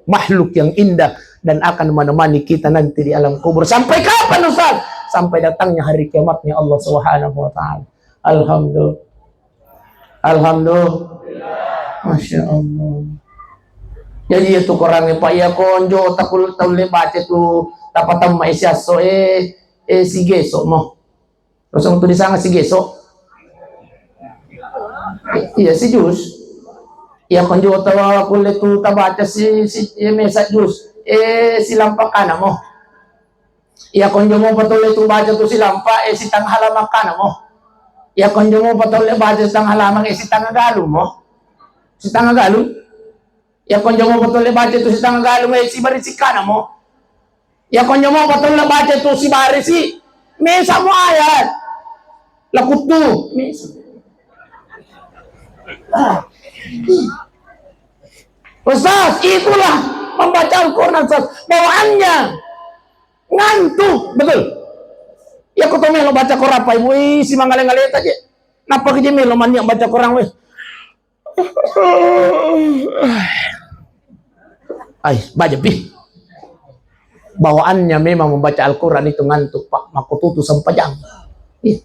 makhluk yang indah dan akan menemani kita nanti di alam kubur. Sampai kapan, Ustaz? Sampai datangnya hari kiamatnya Allah Subhanahu wa Ta'ala. Alhamdulillah. Alhamdulillah. Masya Allah. Jadi, iya tu Qurannya, Pak, iya konjo takul-, taulle baca tu, tapatamma isi asso, eh, eh, si geso mo. Terus tu disanga si geso. Iya, si jus. Iya konjo tawa kulle tu tabaca si, si, iya mesa jus. Eh, si lampa kana mo. Iya konjo mo patolle tu baca tu silampa, eh, sitang halaman kana mo. Iya konjo mo patolle baca sitang halaman, eh, sitang galung mo. Sitang galung. Iya konjo mo patolle baca tu sitang galung, eh, sibarisi kana mo. Iya konjo mo patolle baca tu sibarisi. Mesa mo ayat. Lakuttu. Mesa. Ah. Ustaz, itulah membaca Al-Quran, Ustaz. Bawaannya ngantuk, betul? Iya, ko to melo baca Quran, Pak Ibu, ih, si mangale-ngaleta je. Napa ke je melo mania baca Quran, weh? Ai, baca pi. Bawaannya memang membaca Al-Quran itu ngantuk, Pak. Makkututu sempajang. Iya.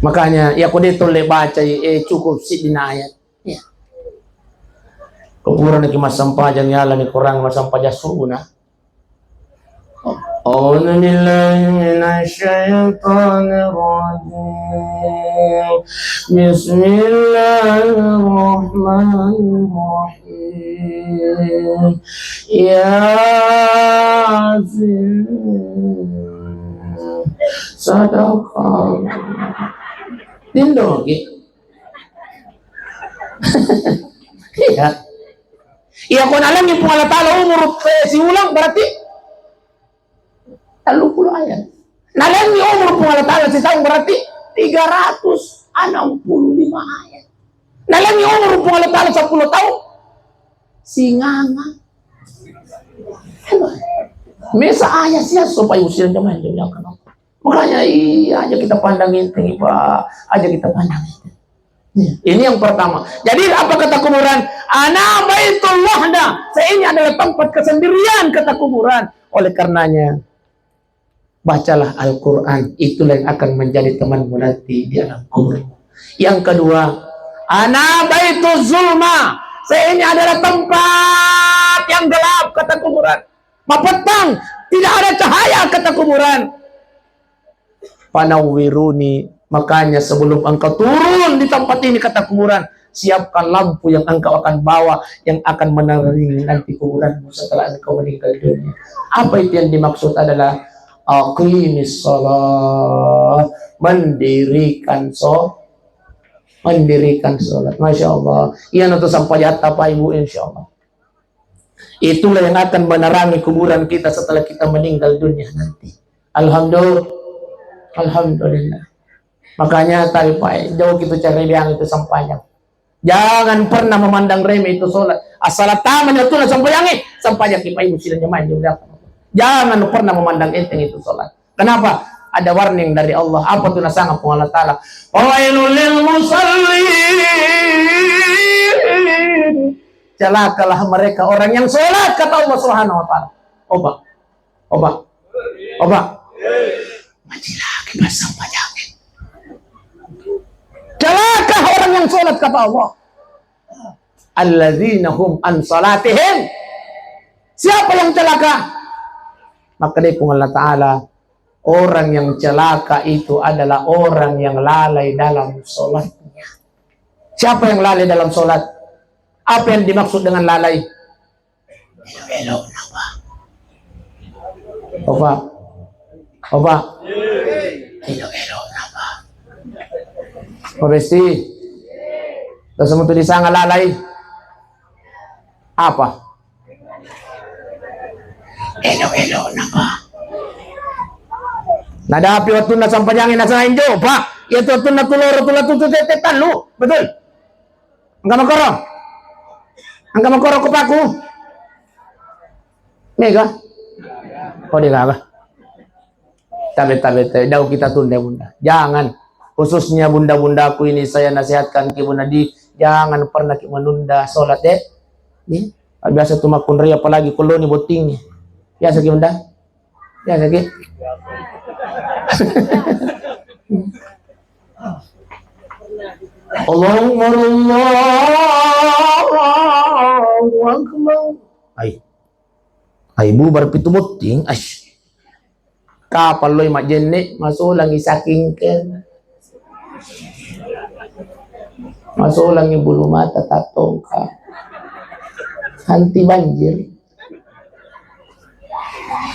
Makanya, iya, ko de tolle baca, eh, cukup si binaya. Iya. Ko purana ki massempajang, yalani Quran massempajang subuh na. A'udzu billahi minasy syaithanir rajim. Bismillahirrahmanirrahim. Yasin. Sadaqallah. Tindo ki. Iya. Iya, ko nalengngi Puang Allah Ta'ala umur, eh, siulang, berarti telluppulo ayat. Nalengngi umur Puang Allah Ta'ala sitaung, berarti tiga ratus enam puluh lima ayat. Nalengngi umur Puang Allah Ta'ala seppulo taung, singanga. Mesa ayat sia sopai usia jamaah yang dimuliakan Allah. Makanya, iya, aja kita pandang enteng, Pak. Aja kita pandang enteng. Iya. Ini yang pertama. Jadi, apa kata kuburan? Ana baitullah dah. Saya ini adalah tempat kesendirian, kata kuburan. Oleh karenanya, Bacalah Al-Quran, itulah yang akan menjadi temanmu nanti di alam kubur. Yang kedua, ana baitu zulma. Saya ini adalah tempat yang gelap, kata kuburan. Mapettang, tidak ada cahaya, kata kuburan. Panawwiruni, makanya sebelum engkau turun di tempat ini, kata kuburan, siapkan lampu yang engkau akan bawa, yang akan menerangi nanti kuburanmu setelah engkau meninggal dunia. Apa itu yang dimaksud adalah aqimis shalah, mendirikan so-, mendirikan sholat. Masya Allah. Iya, nanti sampai jata, Pak Ibu, insya Allah. Itulah yang akan menerangi kuburan kita setelah kita meninggal dunia nanti. Alhamdulillah. Alhamdulillah. Makanya tadi, Pak, jauh kita cari yang itu sampajang. Jangan pernah memandang remeh itu sholat. Asal taman itu lah sampajang, eh, sampajang kita ibu sila jamaah juga. Jangan pernah memandang enteng itu sholat. Kenapa? Ada warning dari Allah. Apa tuh nasanga Puang Allah Ta'ala? Fawailul lil musallin. Celakalah mereka orang yang sholat, kata Allah Subhanahu wa Ta'ala. Oba. Oba. Oba. Maji lagi pasang pajangi. Celaka orang yang sholat, kata Allah. Alladzina hum an salatihim. Siapa yang celaka? Maka dia Puang Allah Ta'ala, orang yang celaka itu adalah orang yang lalai dalam sholatnya. Siapa yang lalai dalam sholat? Apa yang dimaksud dengan lalai? Elo-elo napa? Opa. Opa. Elo-elo napa? Pak Besti. Terus mutu disanga lalai. Apa? Elo-elo napa? Nadapi wattunna sampajangi nasanga injo, Pak. Iya tu wattunna tuloro tulatu tu tette tallu. Betul? Engka makoro? Engka makoro ko paku? Mega? Oh, dia gaga. Tabe, tabe, tabe. Dau kita tunda, Bunda. Jangan. Khususnya bunda-bundaku ini saya nasihatkan ki, Bunda, di, jangan pernah ki menunda sholat, eh. Nih, biasa tu makkunrai apalagi koloni botting. Biasa ki, Bunda. Ya, lagi. Allahu Akbar, Allahu Akbar. Ai. Ai, bubar pitu botting. Ash. Kapang loi majjenne, masulangi saking ke. Masulangi bulu mata tattongka. Anti banjir.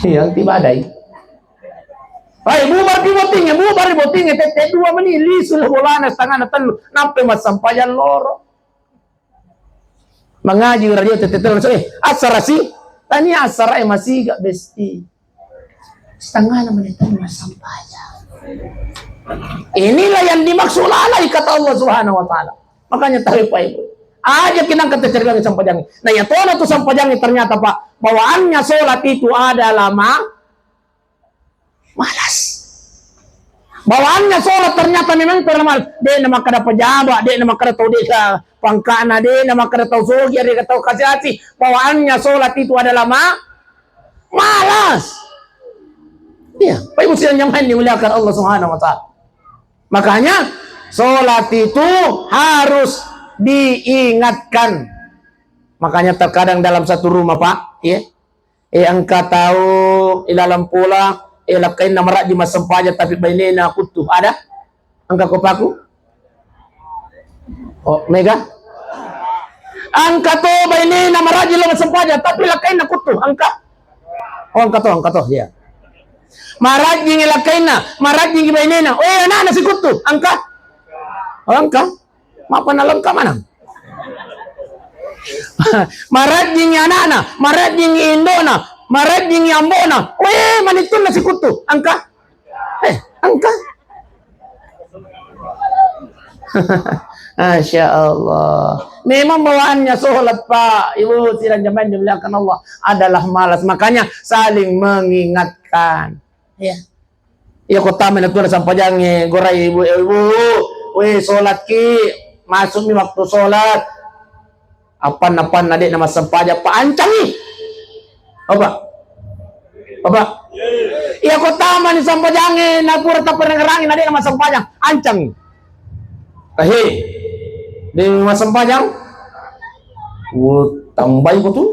Iya, anti badai. Hai, bubar pi bottingnge, bubar ri bottingnge, tette dua meni, lisu na bolana, setengahna tellu, nappai massampajang loro. Mangaji radio tette tellu, eh, assara si, tania assara e masiga, Besti. Setengahna meni tellu massampajang. Inilah yang dimaksud lalai, kata Allah Subhanahu wa Ta'ala. Makanya tahu, Pak Ibu. Aja kinang kata cari lagi sampajangi. Nah, ya tona tu sampajangi ternyata, Pak, bawaannya sholat itu adalah ma-, malas. Bawaannya sholat ternyata memang karena malas. Dek na makkada pejabat, dek na makkada tau desa pangkana, dek na makkada tau sogi, dek tau kasihati. Bawaannya sholat itu adalah ma-, malas. Iya, Pak Ibu sidang jamaah yang dimuliakan Allah Subhanahu wa Ta'ala. Makanya, sholat itu harus diingatkan. Makanya, terkadang dalam satu rumah, Pak, ya, eh, engka tau ilalang pola, eh, lakkainna marajji massempajang, tapi bainena kuttu. Ada? Engka kopaku? Oh, mega? Engka to bainena marajji lo massempajang, tapi lakkainna kuttu. Engka? Oh, engka to, engka to, iya. Marajjingi lakkainna, marajjingi bainena. Oh, eh, anakna sikuttu. Engka? Oh, engka. Mapa nalengka manang? Marajjingi anakna, marajjingi indona, marajjingi ambona. Oh, eh, manittunna sikuttu. Engka? Eh, engka. Masya Allah. Memang bawaannya sholat, Pak. Ibu sidang jamaah yang dimuliakan Allah, adalah malas. Makanya saling mengingatkan. Ya. Iya, kota menentu sampajangi, gorai ibu, eh, ibu. Weh, sholat ki. Masuk mi waktu sholat. Apan-apan na dek na massempajang, Pak, ancangi. Apa? Bapak, iya ko tamani sampajangnge, napura taparengerangi, na de' na massempajang, ancang. Tahe, de' massempajang, oh, tambai ko tu.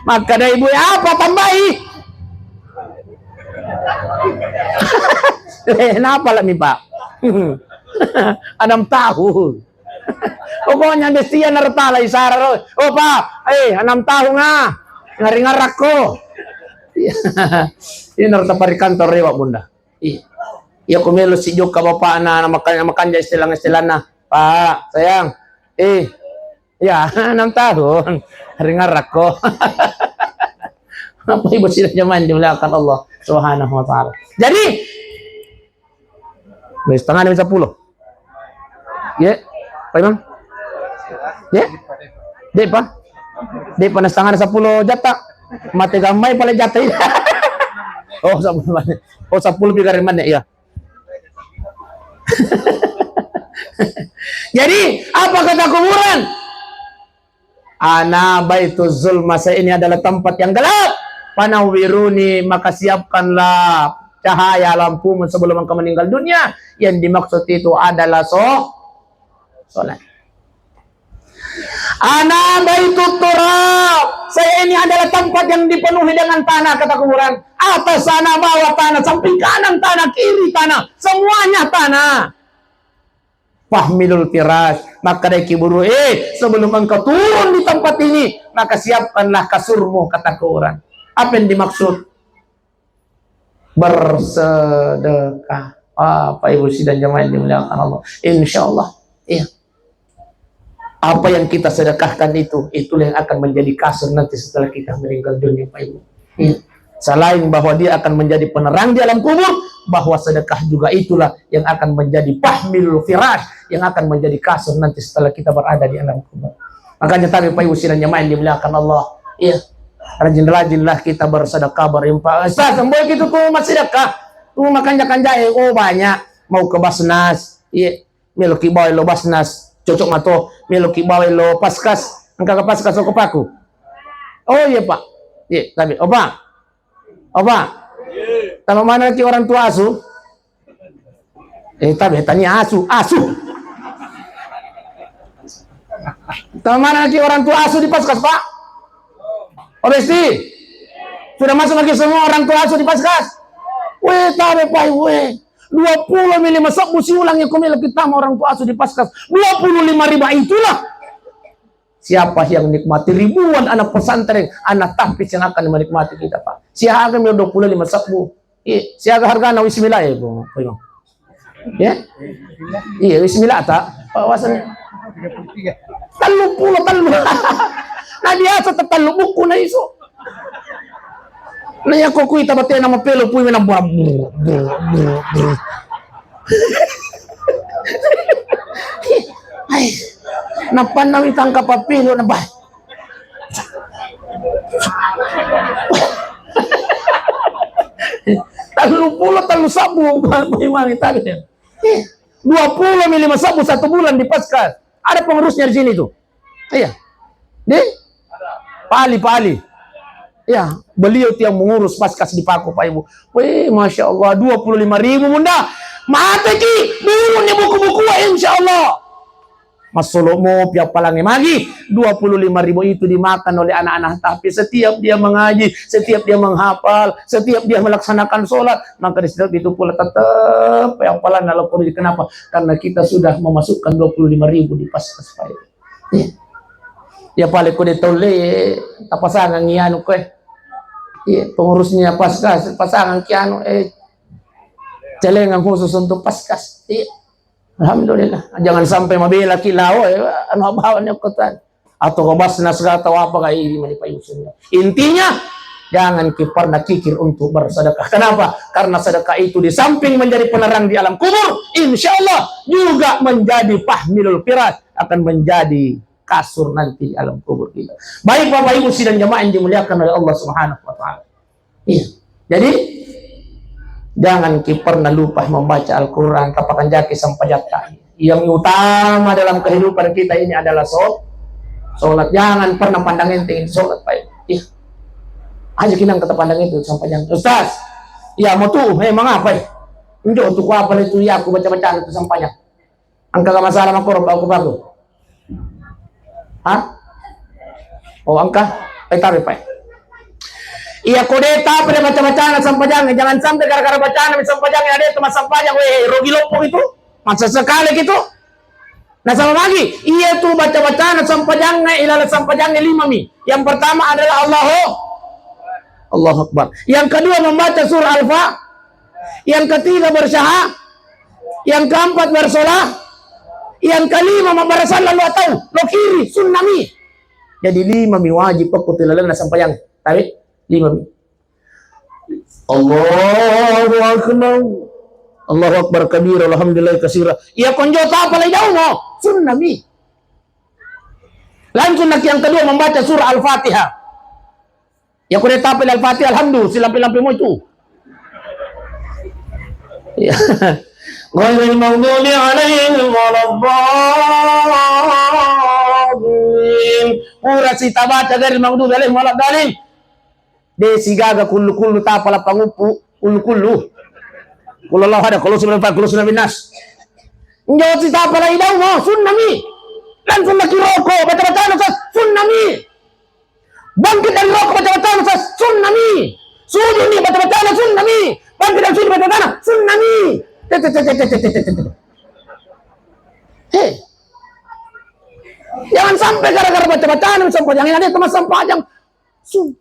Makkeda ibu, apa tambai? Eh, napa lah mi, Pak? Enam tahun. Pokoknya bestia nertala isara ro. Oh, Pak, eh, enam tahun ah. Ngari ngarakko. Ini nerta pari kantor rewa, Bunda. Iya. Iya, ko melo si jokka bapakna, na makanja, makanja istilah-istilahna. Pak, sayang. Eh, ya, enam tahun. Hari ngarakko. Apa ibu sidang jamaah yang dimuliakan Allah Subhanahu wa Ta'ala. Jadi, wis, setengah sepuluh. Ya, Pak Imam? Ya? De'pa? De'pa na setengah sepuluh jatta. Mate gammai pale jatta ini. Oh, sepuluh menit. Oh, sepuluh pi kare menit, ya. Jadi, apa kata kuburan? Ana baitu zulma, saya ini adalah tempat yang gelap. Panawwiruni, maka siapkanlah cahaya lampumu sebelum engkau meninggal dunia. Yang dimaksud itu adalah so-, sholat. Ana baitu turab, saya ini adalah tempat yang dipenuhi dengan tanah, kata kuburan. Atas tanah, bawah tanah, samping kanan tanah, kiri tanah, semuanya tanah. Fahmilul firash, maka dari kiburu, eh, sebelum engkau turun di tempat ini, maka siapkanlah kasurmu, kata kuburan. Apa yang dimaksud? Bersedekah. Bapak Ibu sidang jamaah yang dimuliakan Allah. Insya Allah. Iya. Apa yang kita sedekahkan itu, itulah yang akan menjadi kasur nanti setelah kita meninggal dunia, Pak Ibu. Iya. Selain bahwa dia akan menjadi penerang di alam kubur, bahwa sedekah juga itulah yang akan menjadi fahmilul firash, yang akan menjadi kasur nanti setelah kita berada di alam kubur. Makanya tapi, Pak Ibu sidang jamaah yang dimuliakan Allah. Iya. Rajin-rajinlah kita bersedekah, berinfak. Ustaz, semboy kita tuh masih sedekah. Tuh makanja-kanja, eh, oh, banyak. Mau ke Basnas. Iya. Meloki bawai lo Basnas. Cocok mato. Meloki bawai lo Paskas. Engka ke Paskas, oh, ke paku. Oh, iya, Pak. Iya, tapi, oh, Pak. Oh, Pak. Tama mana ki orang tua asuh? Eh, tabe, tania asu, asu. Tamanaki orang tua asu di Paskas, Pak? Oh, besti? Sudah masuk lagi semua orang tua asu di Paskas? Weh, tabe, Pak, weh. Dua puluh lima sebbu siulang yang kami lagi tama orang tua asu di Paskas. Dua puluh lima ribu itulah. Siapa yang nikmati? Ribuan anak pesantren, anak tahfiz yang akan menikmati kita, Pak. Siaga mi dua puluh lima sebbu. Iya, siaga hargana wismila ya, Bu. Bu Imam. Ya? Iya, wismila tak? Pak Wasan. Tellu pulo tellu. Nah, biasa tetellu buku na iso. Nah, ya kok kuita batena mapelo pui menang buah. Hai. Nappa nawi tangkap pappilu na, bah. Tellu pulo tellu sebbu, Pak Imam, tadi. Eh, dua puluh mi lima sebbu satu bulan di Paskas. Ada pengurusnya di sini tuh. Iya. Di? Pali, Pali. Ya, beliau tiang mengurus Paskas di Paku, Pak Ibu. Weh, Masya Allah, dua puluh lima ribu, Bunda. Mate ki, dulu nih buku-buku, insya Allah. Massolo'mo pi appalangnge magi, dua puluh lima ribu itu dimakan oleh anak-anak, tapi setiap dia mengaji, setiap dia menghafal, setiap dia melaksanakan sholat, maka di setiap itu pula tetap ya appalanna lo. Kenapa? Karena kita sudah memasukkan dua puluh lima ribu di Paskas, Pak. Iya. Ya, paling kode tole, tapasangan anu kue. Iya, pengurusnya Paskas, pasangan kianu, eh, celengan khusus untuk Paskas. Iya. Alhamdulillah. Jangan sampai mabela ki lao, eh, anu, abawa ni kota. Atau ke Basnas ga atau apa ga, ini mani payusun. Intinya, jangan ki pernah kikir untuk bersedekah. Kenapa? Karena sedekah itu di samping menjadi penerang di alam kubur, insya Allah juga menjadi fahmilul firash, akan menjadi kasur nanti di alam kubur kita. Baik, Bapak Ibu sidang jamaah yang dimuliakan oleh Allah Subhanahu wa Ta'ala. Iya. Jadi, jangan ki pernah lupa membaca Al-Quran, tapakanjaki sampajatta. Yang utama dalam kehidupan kita ini adalah so-, sholat. Jangan pernah pandang enteng sholat, Pak. Iya. Aja kinang kata pandang itu sampajang. Ustaz, iya mau tu, eh, mengapa, eh? Njo tu ku apa itu ya aku baca-baca itu sampajang. Engka ga masalah makkoro paku-paku? Hah? Oh, engka? Eh, tapi, Pak. Iya, ko de' tapa de' baca-bacana sampajang, jangan sampai gara-gara bacana mi sampajang, ada itu mas sampajang, weh, rugi loppo itu. Masa sekali gitu. Nasaba magi, iya tu baca-bacana sampajang, ilala sampajang lima mi. Yang pertama adalah Allahu, Allahu Akbar. Yang kedua membaca surah Al-Fa-, yang ketiga bersyaha-, yang keempat bersolah, yang kelima mabbarasan lalu atau lo kiri, sunnah mi. Jadi lima mi wajib pokok tilalenna sampajang. Tapi lima mi. Allahu Akbar. Allahu Akbar kabira, alhamdulillah kasira. Iya konjo tapa lai jauh mo. Sunnah mi. Langsung nak yang kedua membaca surah Al-Fatihah. Ya, ko de' tapel Al-Fatihah, alhamdulillah, silampe-lampe mo itu. Ya. Ghairil maghdubi alaihim waladdallin. Pura sitabaca ghairil maghdubi alaihim waladdallin. De' sigaga kullu-kullu tapala panguppu, kullu-kullu. Kullu Allahu ahad, kullu sunna, kullu sunna bin nas. Njo sitapala idau mo, sunnah mi. Langsung laki roko, baca-baca nasa, sunnah mi. Bangkit dari roko, baca-baca nasa, sunnah mi. Sujud mi, baca-baca nasa, sunnah mi. Bangkit dari sujud, baca-baca nasa, sunnah mi. Te, te, te. Hei. Jangan sampai gara-gara baca-baca nasa, sampajang, ada teman sampajang. Sun-,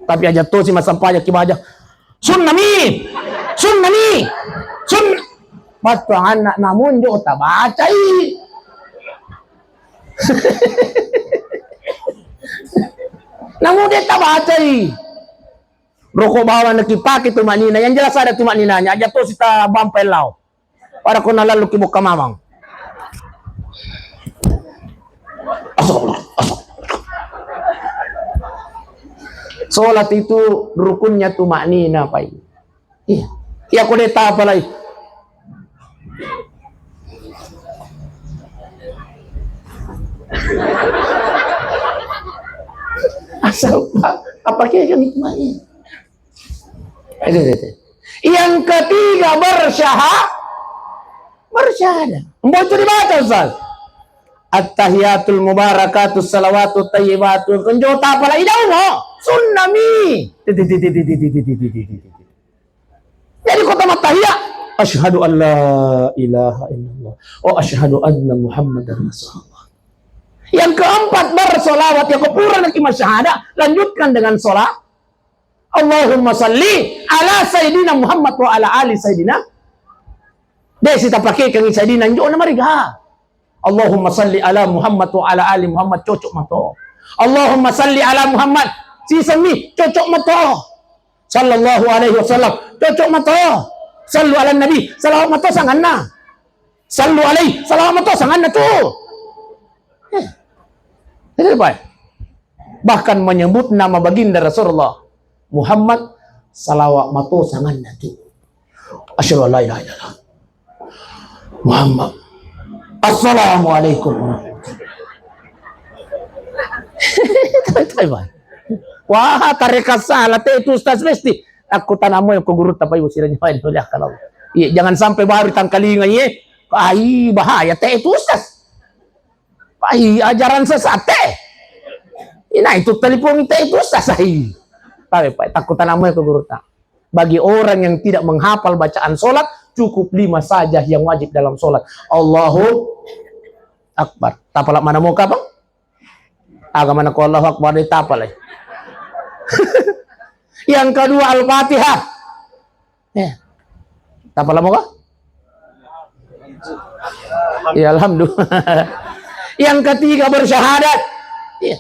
Tapi aja tosi massampajang ki baja. Sunnah mi. Sunnah mi. Sun-, Battuanna namun jo tabacai. Namun de' tabacai. Roko bawang nakipake tumanina. Yang jelas ada tumaninanya. Aja tosi tabampai lao. Pada ko nalalluki bokka mamang. Astagfirullah, astagfirullah. Sholat itu rukunnya tumaknina, Pak. Iya. Iya, ko de' tapalai. Asal, Pak, apa kayak nikmati? Itu, itu, itu. Yang ketiga, bersyaha-, bersyahadat. Mbok itu dibaca, Ustaz. At-tahiyatul mubarakatus salawatut thayyibatu. Kenjo tapala idau mo. Sunnah mi. Jadi kota matahiyat. Asyhadu an la ilaha illallah. Wa asyhadu anna Muhammadar Rasulullah. Yang keempat, bersolawat. Ya, ko pura naki masyahada, lanjutkan dengan sholat. Allahumma salli ala Sayyidina Muhammad wa ala ali Sayyidina. De' sitapakekeng Sayyidina njo na mariga. Allahumma salli ala Muhammad wa ala ali Muhammad, cocok mato. Allahumma salli ala Muhammad, sisemmi, cocok mato. Sallallahu alaihi wasallam, cocok mato. Sallu ala nabi, salawat mato sanganna. Sallu alaihi, salawat mato sanganna tu. Eh. Itu, Pak. Bahkan menyebut nama baginda Rasulullah Muhammad, salawat mato sanganna tu. Asyhadu an la ilaha illallah. Muhammad. Assalamualaikum warahmatullahi. Wah, tarekat salah te itu ustaz mesti. Aku tanamo yang ko guru tapai usiranya main oleh akal Allah. Iya, jangan sampai baru tangkalinga, iya. Ai, bahaya te itu ustaz. Ai, ajaran sesat te. Ina itu telepon te itu ustaz, ai. Tapi, Pak, takut tanamo yang ko guru tak. Bagi orang yang tidak menghafal bacaan sholat, cukup lima saja yang wajib dalam sholat. Allahu Akbar. Tapala mana mau kapang? Aga mana ko Allahu Akbar di tapala. Yang kedua, Al-Fatihah. Ya. Tapala mau kah? Ya, alhamdulillah. Yang ketiga, bersyahadat. Ya.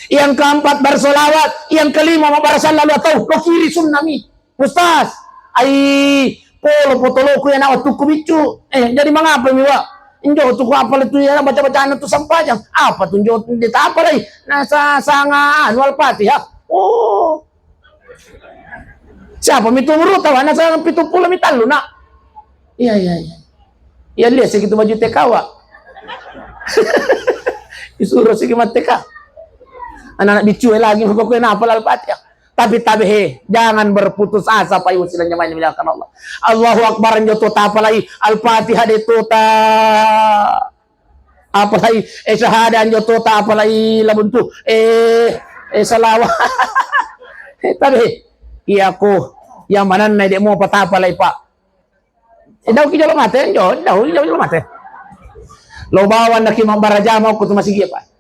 Yang keempat, bersolawat. Yang kelima, mabbarasan lalu atau lo kiri sunnah mi. Ustaz, ai, polo potoloku ya nak waktu ku biccu. Eh, jadi mengapa mi, Wak? Injo tu ku apa tu ya baca-bacaan tu sampajang. Apa tu injo di tapalai? Nah, sa-, sanga anu Al-Fatihah. Oh. Siapa mi tu guru tahu? Anak saya pitung puluh mi tallu, nak. Iya, iya, iya. Iya, lihat segitu baju T K, Wak. Disuruh sigi matteka. Anak-anak biccu lagi, pokoknya apa Al-Fatihah. Tapi tabe he, jangan berputus asa, Pak Ibu sidang jamaah yang dimuliakan Allah. Allahu Akbar anjo to tapalai Al-Fatihah de to ta apalai, eh, syahada anjo to ta apalai labuntu, eh, eh, salawa. Eh, tabe he, iya ko, iya mananna de mo patapalai, Pak. Eh, dau ki jolo mate, jo, dau ki jolo mate. Lo bawang naki mabbara jama ko tu masigi, Pak.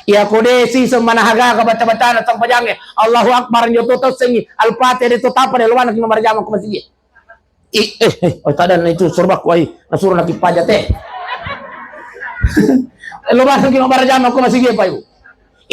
Iya ko de siseng manahaga ka baca-bacana sampajangnge. Allahu Akbar njo to tossengi. Al-Fatihah de to tapa de lo bawang naki mabbara jama ko masigi. I, eh, eh, oh, tadanna itu sorbaku ai. Nasuro naki paja te. Lo bawang naki mabbara jama ko masigi, Pak Ibu.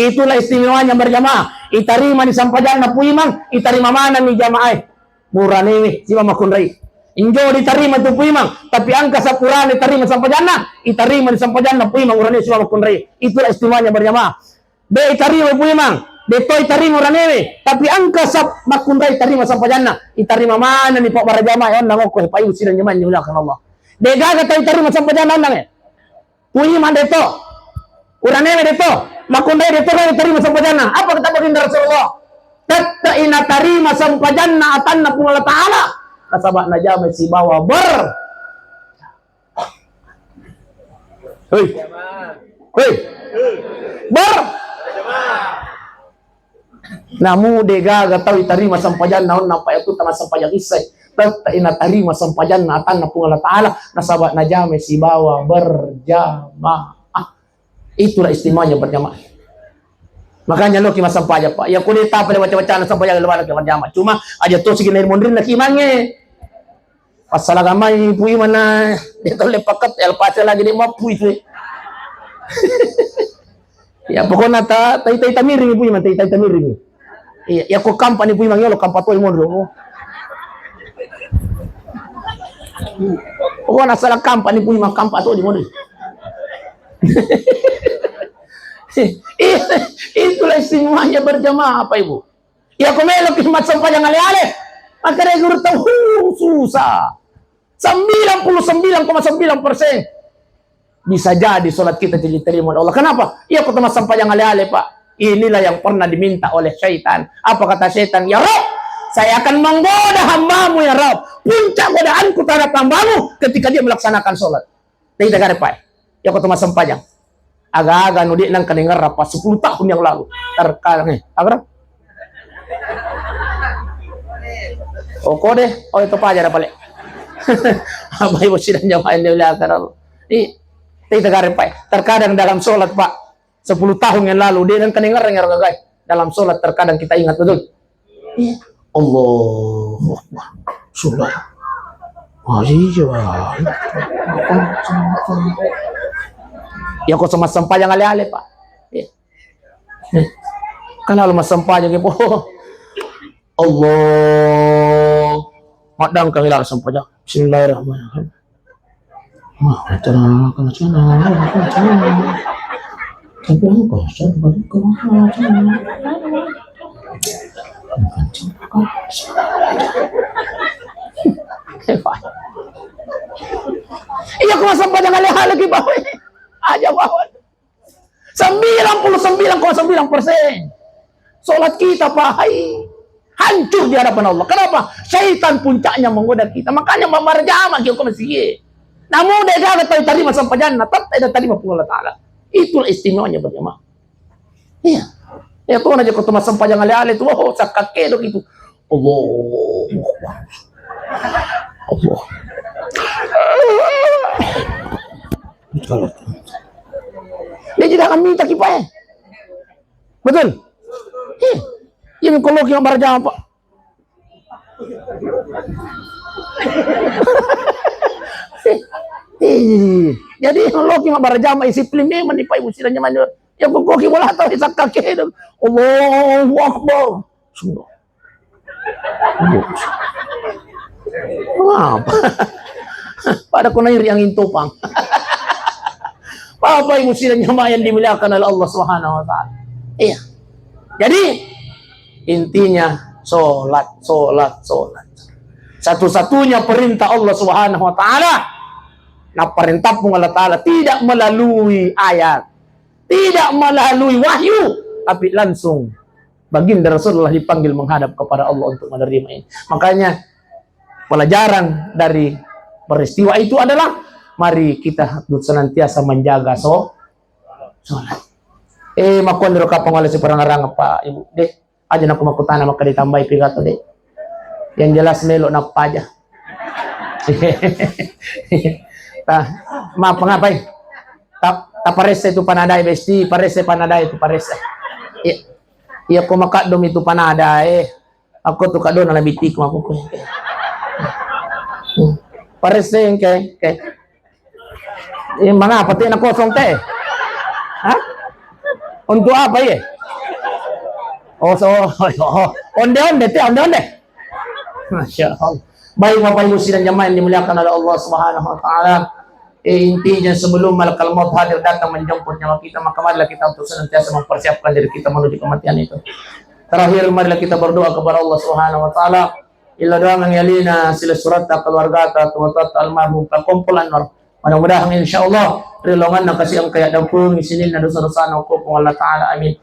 Itulah istimewanya berjamaah. Itarima ni sampajanna Pu Imang, itarima maneng ni jamaah. Muranewe siba makkunrai. Injo ditarima tu Pu Imang, tapi engka sapurane tarima sampajanna, itarima di sampajanna Pu Imang, uranewe siba makkunrai. Itulah istimewanya berjamaah. De itarima Pu Imang, de to itarima uranewe, tapi engka sap makkunrai tarima sampajanna, itarima maneng ni Pak berjamaah, onna ngokko Pak Ibu sidang jamaah yang dimuliakan Allah. De gaga tau itarima sampajanna onnangnge. Pu Imang de to. Uranewe de to. Makkunrai de to, de tarima sampajanna. Apa kata baginda Rasulullah? Tette inatarima sampajanna atanna Puang Allah Ta'ala. Nasaba najama sibawa ber. Hei. Hei. Ber. Namu de gaga tau itarima sampajanna onna pa yatu tama sampajang issai. Tette inatarima sampajanna atanna Puang Allah Ta'ala nasaba najama sibawa berjamaah. Itulah istimewanya berjamaah. Makanya lo ki massampajang, Pak. Ya ko de tapa de baca-bacana sampajang lo bawang naki berjamaah. Cuma aja to sigi nair mondrinna ki mange. Passalaka mai Pu Imang na de to le paket, Al-Fatihah lagi de mappu itu. Ya pokokna ta, ta ita-ita miring Pu Imang, ta ita-ita miring. Iya, ya ko kampa ni Pu Imang yolo kampa to monro. Pokokna sala kampa ni Pu Imang kampa to di monro. Itulah istimewanya berjamaah, Pak Ibu. Iya ko melo ki massampajang ale-ale. Maka de guru tau, huh, susah. Sembilan puluh sembilan koma sembilan persen. Bisa jadi sholat kita jadi diterima oleh Allah. Kenapa? Iya ko to massampajang ale-ale, Pak. Inilah yang pernah diminta oleh syaitan. Apa kata syaitan? Ya Rob, saya akan menggoda hambamu ya Rob. Puncak godaanku terhadap hambamu ketika dia melaksanakan sholat. Dai tagare, Pak. Iya ko to massampajang. Aga-aga nu de nengka dengar apa sepuluh tahun yang lalu. Terkadang, eh, apa? Oh, kode, oh, itu paja ada pale. Apa ibu sidang jamaah yang dimuliakan Allah? Ih, dai tagare, Pak. Terkadang dalam sholat, Pak, sepuluh tahun yang lalu, de nengka dengar yang gagai. Dalam sholat terkadang kita ingat betul. Iya. Allahu Akbar. Sudah. Wah, iya. Ya ko to massampajang ale-ale, Pak. Iya. Eh, kan lalu massampajang, Pak. Allah. Maddangka ila sampajang. Bismillahirrahmanirrahim. Wah, tenang, tenang, tenang. Tapi aku kosong, tapi kau tenang. Iya, ko massampajang ale-ale ki bawa. Aja bawa. Sembilan puluh sembilan koma sembilan persen. Sholat kita, Pak, hai, hancur di hadapan Allah. Kenapa? Syaitan puncaknya menggoda kita. Makanya mabbara jama ki ko masigi. Namu de gaga tau tarima sampajanna, tette de tarima Puang Allah Ta'ala. Itulah istimewanya berjamaah. Iya. Ya to na je ko to massampajang ale-ale tu, oh, sakka kedo itu. Allahu Akbar. Allah. Dia tidak akan minta ki, Pak, eh. Betul? Iya. Iya, kalau kita berjamaah, Pak. Iya. Jadi, kalau kita berjamaah, isi film memang di Pak Ibu sidang jamaah. Ya, kok, kok, bola tahu, sakka kedo. Allahu Akbar. Sudah. Apa? Pada ko nairi angin topang. Bapak Ibu sidang jamaah yang dimuliakan oleh Allah Subhanahu wa Ta'ala. Iya. Jadi, intinya, sholat, sholat, sholat. Satu-satunya perintah Allah Subhanahu wa Ta'ala, nah, perintah Puang Allah Ta'ala tidak melalui ayat, tidak melalui wahyu, Tapi langsung baginda Rasulullah dipanggil menghadap kepada Allah untuk menerima ini. Makanya pelajaran dari peristiwa itu adalah mari kita senantiasa menjaga so-, sholat. Eh, makkuaniro kapang wala siparangarang apa, Ibu? Deh, aja naku makutana maka ditambahi pigato, deh. Yang jelas melo nappa aja. Tah, maaf, ngapai? Ta-, taparessa itu panadai, besti, paressa panadai itu, paressa. Iya, iya, ko makaddom itu panadai. Aku tu kadona na bitiku, aku ko. Hmm. Paressa engke, engke. Eh, mangapa teh na kosong teh? Hah? Untuk apa, iya? Oh, so, oh, oh. Onde-onde teh, onde-onde. Masya Allah. Baik, Bapak Ibu sidang jamaah yang dimuliakan oleh Allah Subhanahu wa Ta'ala. Eh, intinya, sebelum malakal maut hadir datang menjemput nyawa kita, maka marilah kita untuk senantiasa mempersiapkan diri kita menuju kematian itu. Terakhir, marilah kita berdoa kepada Allah Subhanahu wa Ta'ala. Illa doangan yalina sila suratta, keluargata, tuata almarhum Pak Kompol Anwar. Mudah-mudahan, insya Allah, ri laonganna kasi engka yaddampung sininna dosa-dosana, okko Puang Allah Ta'ala. Amin.